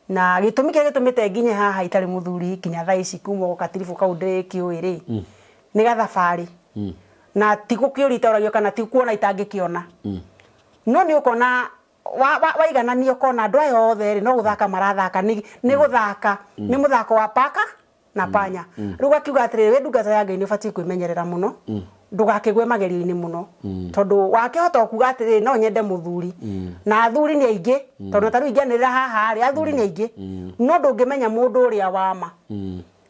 [SPEAKER 2] Na gĩtũmi kĩrĩa gĩtũmĩte nginye haha itarĩ mũthuri nginya thaa ici kuma o gatiribũ kau ndĩkĩũĩ rĩ, nĩ gathabarĩ. Na ti gũkĩũria itaũragio kana ti kuona itangĩkĩona. No nĩ ũkona waiganania ũkona andũ aya othe rĩ, no gũthaka marathaka, nĩ gũthaka, nĩ mũthako wa paka na panya. Rĩu gakiuga atĩrĩrĩ, wĩ ndungata ya Ngai nĩ ũbatiĩ kwĩmenyerera mũno, ndũgakĩgwe magerio-inĩ mũno. Tondũ wakĩhota kuga atĩrĩrĩ, no nyende mũthuri. Na athuri nĩ aingĩ, tondũ ta rĩu ingĩanĩrĩra haha rĩ, athuri nĩ aingĩ. No ndũngĩmenya mũndũ ũrĩa wa ma.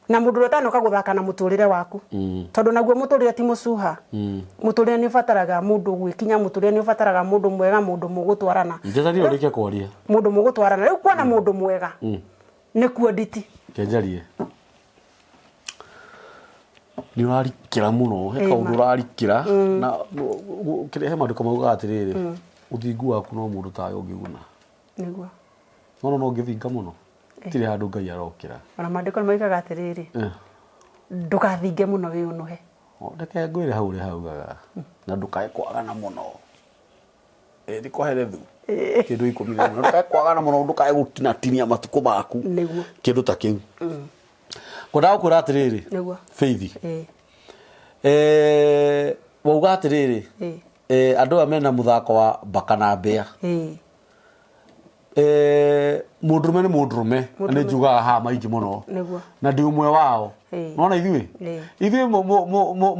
[SPEAKER 2] Na mũndũ ũrĩa ũtanoka gũthaka na mũtũrĩre waku. Tondũ naguo mũtũrĩre ti mũcuha. Mũtũrĩre nĩ ũbataraga mũndũ gwĩkinya, mũtũrĩre nĩ ũbataraga mũndũ mwega, mũndũ mũgũtwarana.
[SPEAKER 1] Njeterire ũrĩkie kwaria.
[SPEAKER 2] Mũndũ mũgũtwarana. Rĩu kuona mũndũ mwega, nĩkuo nditi.
[SPEAKER 1] Reke njarie. Nĩ ũrarikĩra mũno, he kaũndũ ũrarikĩra na kĩrĩa he maandĩko maugaga atĩrĩrĩ, ũthingu waku no mũndũ tawe ũngĩguna.
[SPEAKER 2] Nĩguo.
[SPEAKER 1] Nĩwona no ũngĩthinga mũno, gũtirĩ handũ Ngai arokĩra.
[SPEAKER 2] Ona maandĩko nĩ moigaga atĩrĩrĩ, ndũgathinge mũno wĩũnũhe.
[SPEAKER 1] Reke ngwĩre hau ũrĩa haugaga, na ndũkae kwagana mũno. Ĩ nĩ kũherethu kĩndũ 11, ndũkae kwagana mũno, ndũkae gũtinatinia matukũ maku.
[SPEAKER 2] Nĩguo.
[SPEAKER 1] Kĩndũ ta kĩu. Ngwendaga gũkwĩra atĩrĩrĩ,
[SPEAKER 2] Nĩguo.
[SPEAKER 1] Faith, wauga atĩrĩrĩ, andũ aya mena mũthako wa mbaka na mbĩa. Mũndũrũme nĩ mũndũrũme, na nĩ njugaga haha maingĩ mũno.
[SPEAKER 2] Nĩguo.
[SPEAKER 1] Na ndĩ ũmwe wao. Nĩwona ithuĩ? Ithuĩ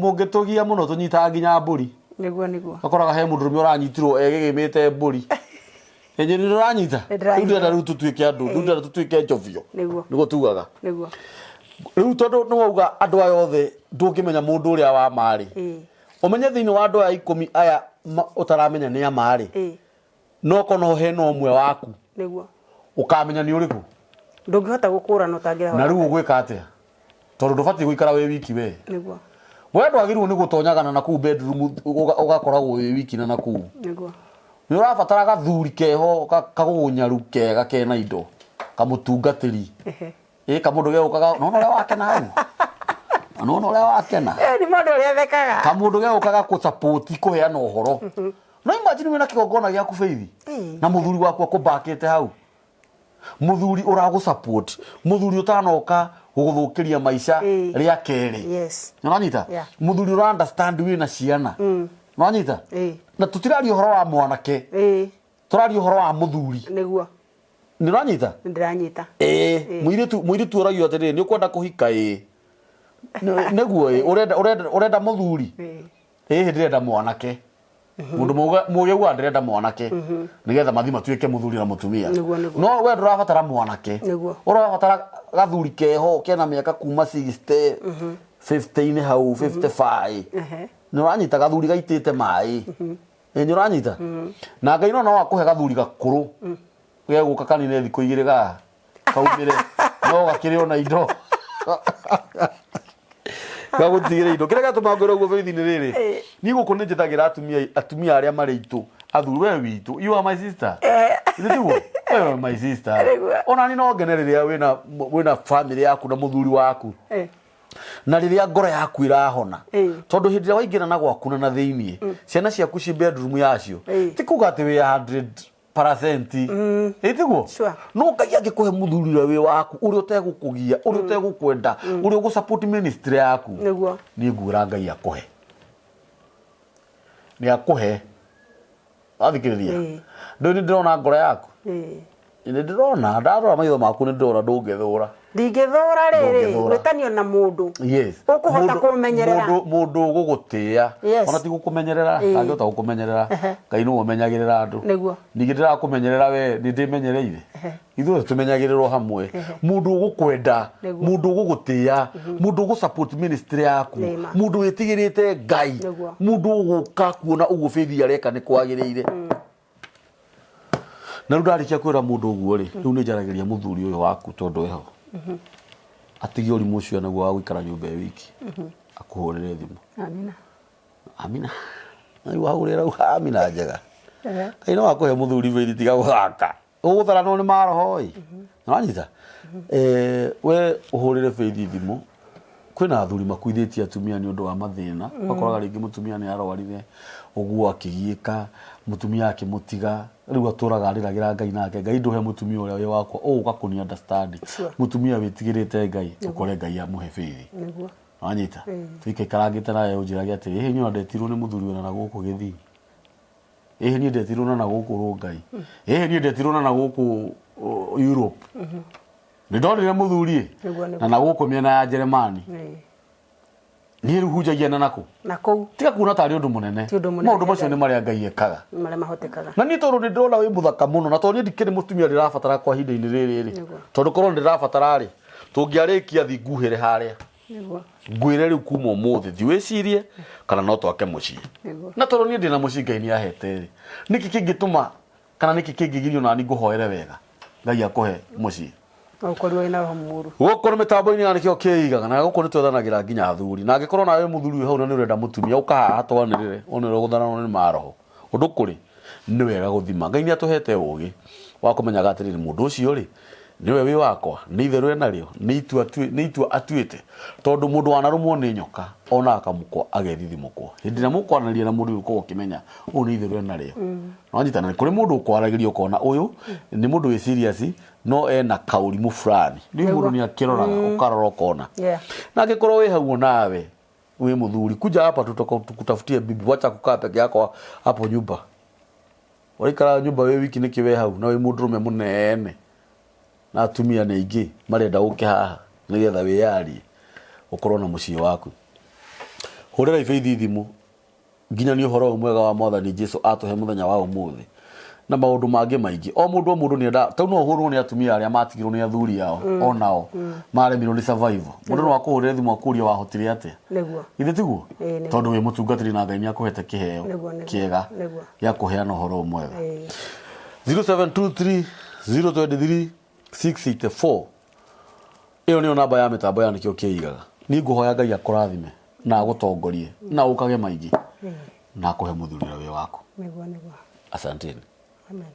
[SPEAKER 1] mũngĩtũgia mũno tũnyitaga nginya mbũri.
[SPEAKER 2] Nĩguo, nĩguo.
[SPEAKER 1] Ũkoraga he mũndũrũme ũranyitirwo egĩgĩmĩte mbũri. Ĩĩ nĩ ũranyita?
[SPEAKER 2] Nĩ ndĩranyita.
[SPEAKER 1] Rĩu ndĩrenda rĩu tũtuĩke andũ, rĩu ndĩrenda tũtuĩke njobio.
[SPEAKER 2] Nĩguo.
[SPEAKER 1] Nĩguo tugaga.
[SPEAKER 2] Nĩguo.
[SPEAKER 1] Rĩu tondũ nĩ wauga andũ aya othe ndũngĩmenya mũndũ ũrĩa wa ma rĩ. Ũmenye thĩinĩ wa andũ aya 10 aya ũtaramenya nĩ a ma rĩ. No kono hena ũmwe waku.
[SPEAKER 2] Nĩguo.
[SPEAKER 1] Ũkamenya nĩ ũrĩkũ?
[SPEAKER 2] Ndũngĩhota gũkũrana ũtangĩrahota.
[SPEAKER 1] Na rĩu ũgwĩka atĩa? Tondũ ndũbatiĩ gũikara wĩ wiki we.
[SPEAKER 2] Nĩguo.
[SPEAKER 1] We ndwagĩrĩirwo nĩ gũtonyagana na kũu bedroom ũgakoragwo wĩ wiki na nakũu.
[SPEAKER 2] Nĩguo.
[SPEAKER 1] Nĩ ũrabatara gathuri keho kagũgũnyaru kega kena indo, kamũtungatĩri. Ĩ kamũndũ gegũkaga, nĩwona ũrĩa wakena hau? Nĩwona ũrĩa wakena?
[SPEAKER 2] Nĩ mũndũ ũrĩa thekaga.
[SPEAKER 1] Kamũndũ gegũkaga gũ support kũheana ũhoro. No imagine wĩna kĩgongona gĩaku Faith, na mũthuri waku akũmbakĩte hau. Mũthuri ũragũ support, mũthuri ũtanoka gũgũthũkĩria maica rĩa kerĩ.
[SPEAKER 2] Yes.
[SPEAKER 1] Nĩũranyita?
[SPEAKER 2] Yeah.
[SPEAKER 1] Mũthuri ũra understand wĩna ciana. Nĩwanyita? Na tũtiraria ũhoro wa mwanake. Tũraria ũhoro wa mũthuri.
[SPEAKER 2] Nĩguo.
[SPEAKER 1] Nĩũranyita?
[SPEAKER 2] Nĩndĩranyita.
[SPEAKER 1] Mũirĩtu, mũirĩtu ũragio atĩrĩrĩ, nĩ ũkwenda kũhika? Ĩĩ. Nĩguo ĩ, ũrenda, ũrenda, ũrenda mũthuri? Ĩĩ, ndĩrenda mwanake. Mũndũ mũgĩ augaga ndĩrenda mwanake, nĩgetha mathiĩ matuĩke mũthuri na mũtumia.
[SPEAKER 2] Nĩguo, nĩguo.
[SPEAKER 1] No we ndũrabatara mwanake.
[SPEAKER 2] Nĩguo.
[SPEAKER 1] Ũrabatara gathuri keho kena mĩaka kuma 60, 50-inĩ hau, 55. Nĩ ũranyita gathuri gaitĩte maĩ. Ĩ nĩ ũranyita? Na Ngai no no akũhe gathuri gakũrũ. Gegũka kanine thikũ igĩrĩ gaha. Kaumĩre. No gakĩrĩ ona indo. Gagũtigĩre indo. Kĩrĩa gĩatũma ngwĩre ũguo Faith nĩ rĩrĩ. Niĩ gũkũ nĩ njĩtagĩra atumia, atumia arĩa marĩ itũ. Athuri, we witũ. You are my sister. Githĩ tiguo? We are my sister.
[SPEAKER 2] Nĩguo.
[SPEAKER 1] Ona niĩ no ngene rĩrĩa wĩna, wĩna family yaku na mũthuri waku. Na rĩrĩa ngoro yaku ĩrahona. Tondũ hĩndĩ ĩrĩa waingĩra na gwaku na na thĩiniĩ, ciana ciaku ci bedroom yacio, ti kuga atĩ wĩ 100%. Ĩ tiguo?
[SPEAKER 2] Sure.
[SPEAKER 1] No Ngai angĩkũhe mũthuri ũrĩa wĩ waku, ũrĩa ũtegũkũgia, ũrĩa ũtegũkwenda, ũrĩa ũgũ support ministry yaku.
[SPEAKER 2] Nĩguo.
[SPEAKER 1] Niĩ nguĩra Ngai akũhe. Nĩ akũhe. Wathikĩrĩria? Ndũĩ nĩ ndĩrona ngoro yaku? Nĩ ndĩrona, ndarora maitho maku nĩ ndĩrona ndũngĩthũra.
[SPEAKER 2] Ndingĩthũra rĩrĩ,
[SPEAKER 1] Ndũngĩthũra.
[SPEAKER 2] gwĩtanio na mũndũ.
[SPEAKER 1] Yes.
[SPEAKER 2] Ũkũhota
[SPEAKER 1] Mũndũ-
[SPEAKER 2] kũmenyerera.
[SPEAKER 1] Mũndũ mũndũ ũgũgũtĩĩa.
[SPEAKER 2] Yes.
[SPEAKER 1] Ona ti gũkũmenyerera, ndangĩhota gũkũmenyerera. Ngai nĩwe ũmenyagĩrĩra andũ.
[SPEAKER 2] Nĩguo.
[SPEAKER 1] Ningĩ ndĩrakũmenyerera we, nĩ ndĩmenyereire. Ithuothe tũmenyagĩrĩrwo hamwe. Mũndũ ũgũkwenda,
[SPEAKER 2] Nĩguo.
[SPEAKER 1] mũndũ ũgũgũtĩĩa, mũndũ ũgũ support ministry yaku,
[SPEAKER 2] Nĩma.
[SPEAKER 1] mũndũ wĩtigĩrĩte Ngai,
[SPEAKER 2] Nĩguo.
[SPEAKER 1] mũndũ ũgũka kuona ũguo Faith areka nĩ kwagĩrĩire. Na rĩu ndarĩkia kwĩra mũndũ ũguo rĩ, rĩu nĩ njaragĩria mũthuri ũyũ waku tondũ eho atige ũrimũ ũcio naguo wa gũikara nyũmba ĩ wiki, akũhũrĩre thimũ.
[SPEAKER 2] Amina.
[SPEAKER 1] Amina. Rĩu wahũrĩra rĩu amina njega. Ngai no akũhe mũthuri Faith, tiga gũthaka. Ũgũtharanwo nĩ maroho ĩ. Nĩwanyita? We ũhũrĩre Faith thimũ. Kwĩna athuri makuithĩtie atumia nĩ ũndũ wa mathĩna. Ũgakoraga rĩngĩ mũtumia nĩ arwarire ũguo akĩgiĩka, mũtumia akĩmũtiga, rĩu atũraga arĩragĩra Ngai nake, Ngai ndũhe mũtumia ũrĩa wĩ wakwa ũgũka kũni understand. Mũtumia wĩtigĩrĩte Ngai, ũkore Ngai amũhe Faith. Wanyita? Tũikaikarangĩte nawe ũnjĩrage atĩrĩ, ĩhĩ niĩ ona ndetirwo nĩ mũthuri wĩna na gũkũ Gĩthii. Ĩhĩ niĩ ndetirwo na na gũkũ Rũngai. Ĩhĩ niĩ ndetirwo na na gũkũ Europe. Nĩ ndonire mũthuri ĩ.
[SPEAKER 2] Nĩguo, nĩguo.
[SPEAKER 1] Na na gũkũ mĩena ya Jeremani. Niĩ rĩu hunjagia na nakũ.
[SPEAKER 2] Na kũu.
[SPEAKER 1] Tiga kuona tarĩ ũndũ mũnene.
[SPEAKER 2] Ti ũndũ mũnene.
[SPEAKER 1] Maũndũ macio nĩ marĩa Ngai ekaga.
[SPEAKER 2] Nĩ marĩa mahotekaga.
[SPEAKER 1] Na niĩ tondũ nĩ ndĩrona wĩ mũthaka mũno, na tondũ niĩ ndikĩrĩ mũtumia ndĩrabatara kwa ihinda-inĩ rĩrĩ rĩ.
[SPEAKER 2] Nĩguo.
[SPEAKER 1] Tondũ korwo nĩ ndĩrabatara rĩ, tũngĩarĩkia thi nguhĩre harĩa.
[SPEAKER 2] Nĩguo.
[SPEAKER 1] Ngwĩre rĩu kuma ũmũthĩ thiĩ wĩcirie kana no twake mũciĩ.
[SPEAKER 2] Nĩguo.
[SPEAKER 1] Na tondũ niĩ ndĩna mũciĩ Ngai nĩ ahete rĩ, nĩkĩ kĩngĩtũma kana nĩkĩ kĩngĩgirio nani ngũhoere wega Ngai akũhe mũciĩ?
[SPEAKER 2] No ũkorirwo wĩna roho mũru.
[SPEAKER 1] Gũkũ nĩ mĩtambo-inĩ ya nĩkĩo kĩigaga, na gũkũ nĩ twethanagĩra nginya athuri. Na angĩkorwo nawe wĩ mũthuri wĩ hau na nĩ ũrenda mũtumia, ũka haha twanĩrĩre one ũrĩa ũgũtharanwo nĩ maroho. Ũndũ kũrĩ, nĩ wega gũthima. Ngai nĩ atũhete ũgĩ wa kũmenyaga atĩrĩrĩ, mũndũ ũcio rĩ, nĩwe wĩ wakwa, nĩ itherũ enarĩo, nĩ itua nĩ itua atuĩte. Tondũ mũndũ wanarũmwo nĩ nyoka onaga kamũkwa agethithimũkwo. Hĩndĩ ĩrĩa mũkwaranĩria na mũndũ ũyũ ũkoragwo ũkĩmenya ũyũ nĩ itherũ enarĩo. Nĩwanyita? Na nĩ kũrĩ mũndũ ũkwaragĩria ũkona ũyũ nĩ mũndũ wĩ serious no ena kaũrimũ fulani. Rĩu mũndũ nĩ akĩroraga, ũkarora ũkona. Na angĩkorwo wĩ hau onawe wĩ mũthuri, kuja hapa tukutafutie bibi, wacha kukaa peke yako hapo nyumba. Waikara nyumba wĩ wiki nĩkĩ wĩ hau na wĩ mũndũrũme mũnene na atumia nĩ aingĩ marenda ũke haha nĩgetha wĩyarie ũkorwo na mũciĩ waku. Hũrĩra Faith thimũ nginya nĩ ũhoro ũyũ mwega wa Mwathani Jesu atũhe mũthenya wa ũmũthĩ na maũndũ mangĩ maingĩ. O mũndũ o mũndũ nĩenda, tondũ no ũhũrwo nĩ atumia arĩa matigirwo nĩ athuri ao onao maremirwo nĩ survival. Mũndũ no akũhũrĩre thimũ akũrie wahotire atĩa.
[SPEAKER 2] Nĩguo.
[SPEAKER 1] Githĩ tiguo?
[SPEAKER 2] Ĩĩ, nĩguo.
[SPEAKER 1] Tondũ wĩ mũtungatĩri na Ngai nĩ akũhete kĩheo
[SPEAKER 2] Nĩguo, nĩguo.
[SPEAKER 1] kĩega
[SPEAKER 2] Nĩguo.
[SPEAKER 1] gĩa kũheana ũhoro ũyũ mwega.
[SPEAKER 2] Ĩĩ.
[SPEAKER 1] 0723 023 684 ĩyo nĩyo namba ya mĩtambo ya nĩkĩo kĩigaga. Niĩ ngũhoya Ngai akũrathime na agũtongorie na ũkage maingĩ na akũhe mũthuri ũrĩa wĩ waku.
[SPEAKER 2] Nĩguo, nĩguo.
[SPEAKER 1] Asanteni.
[SPEAKER 2] Amen.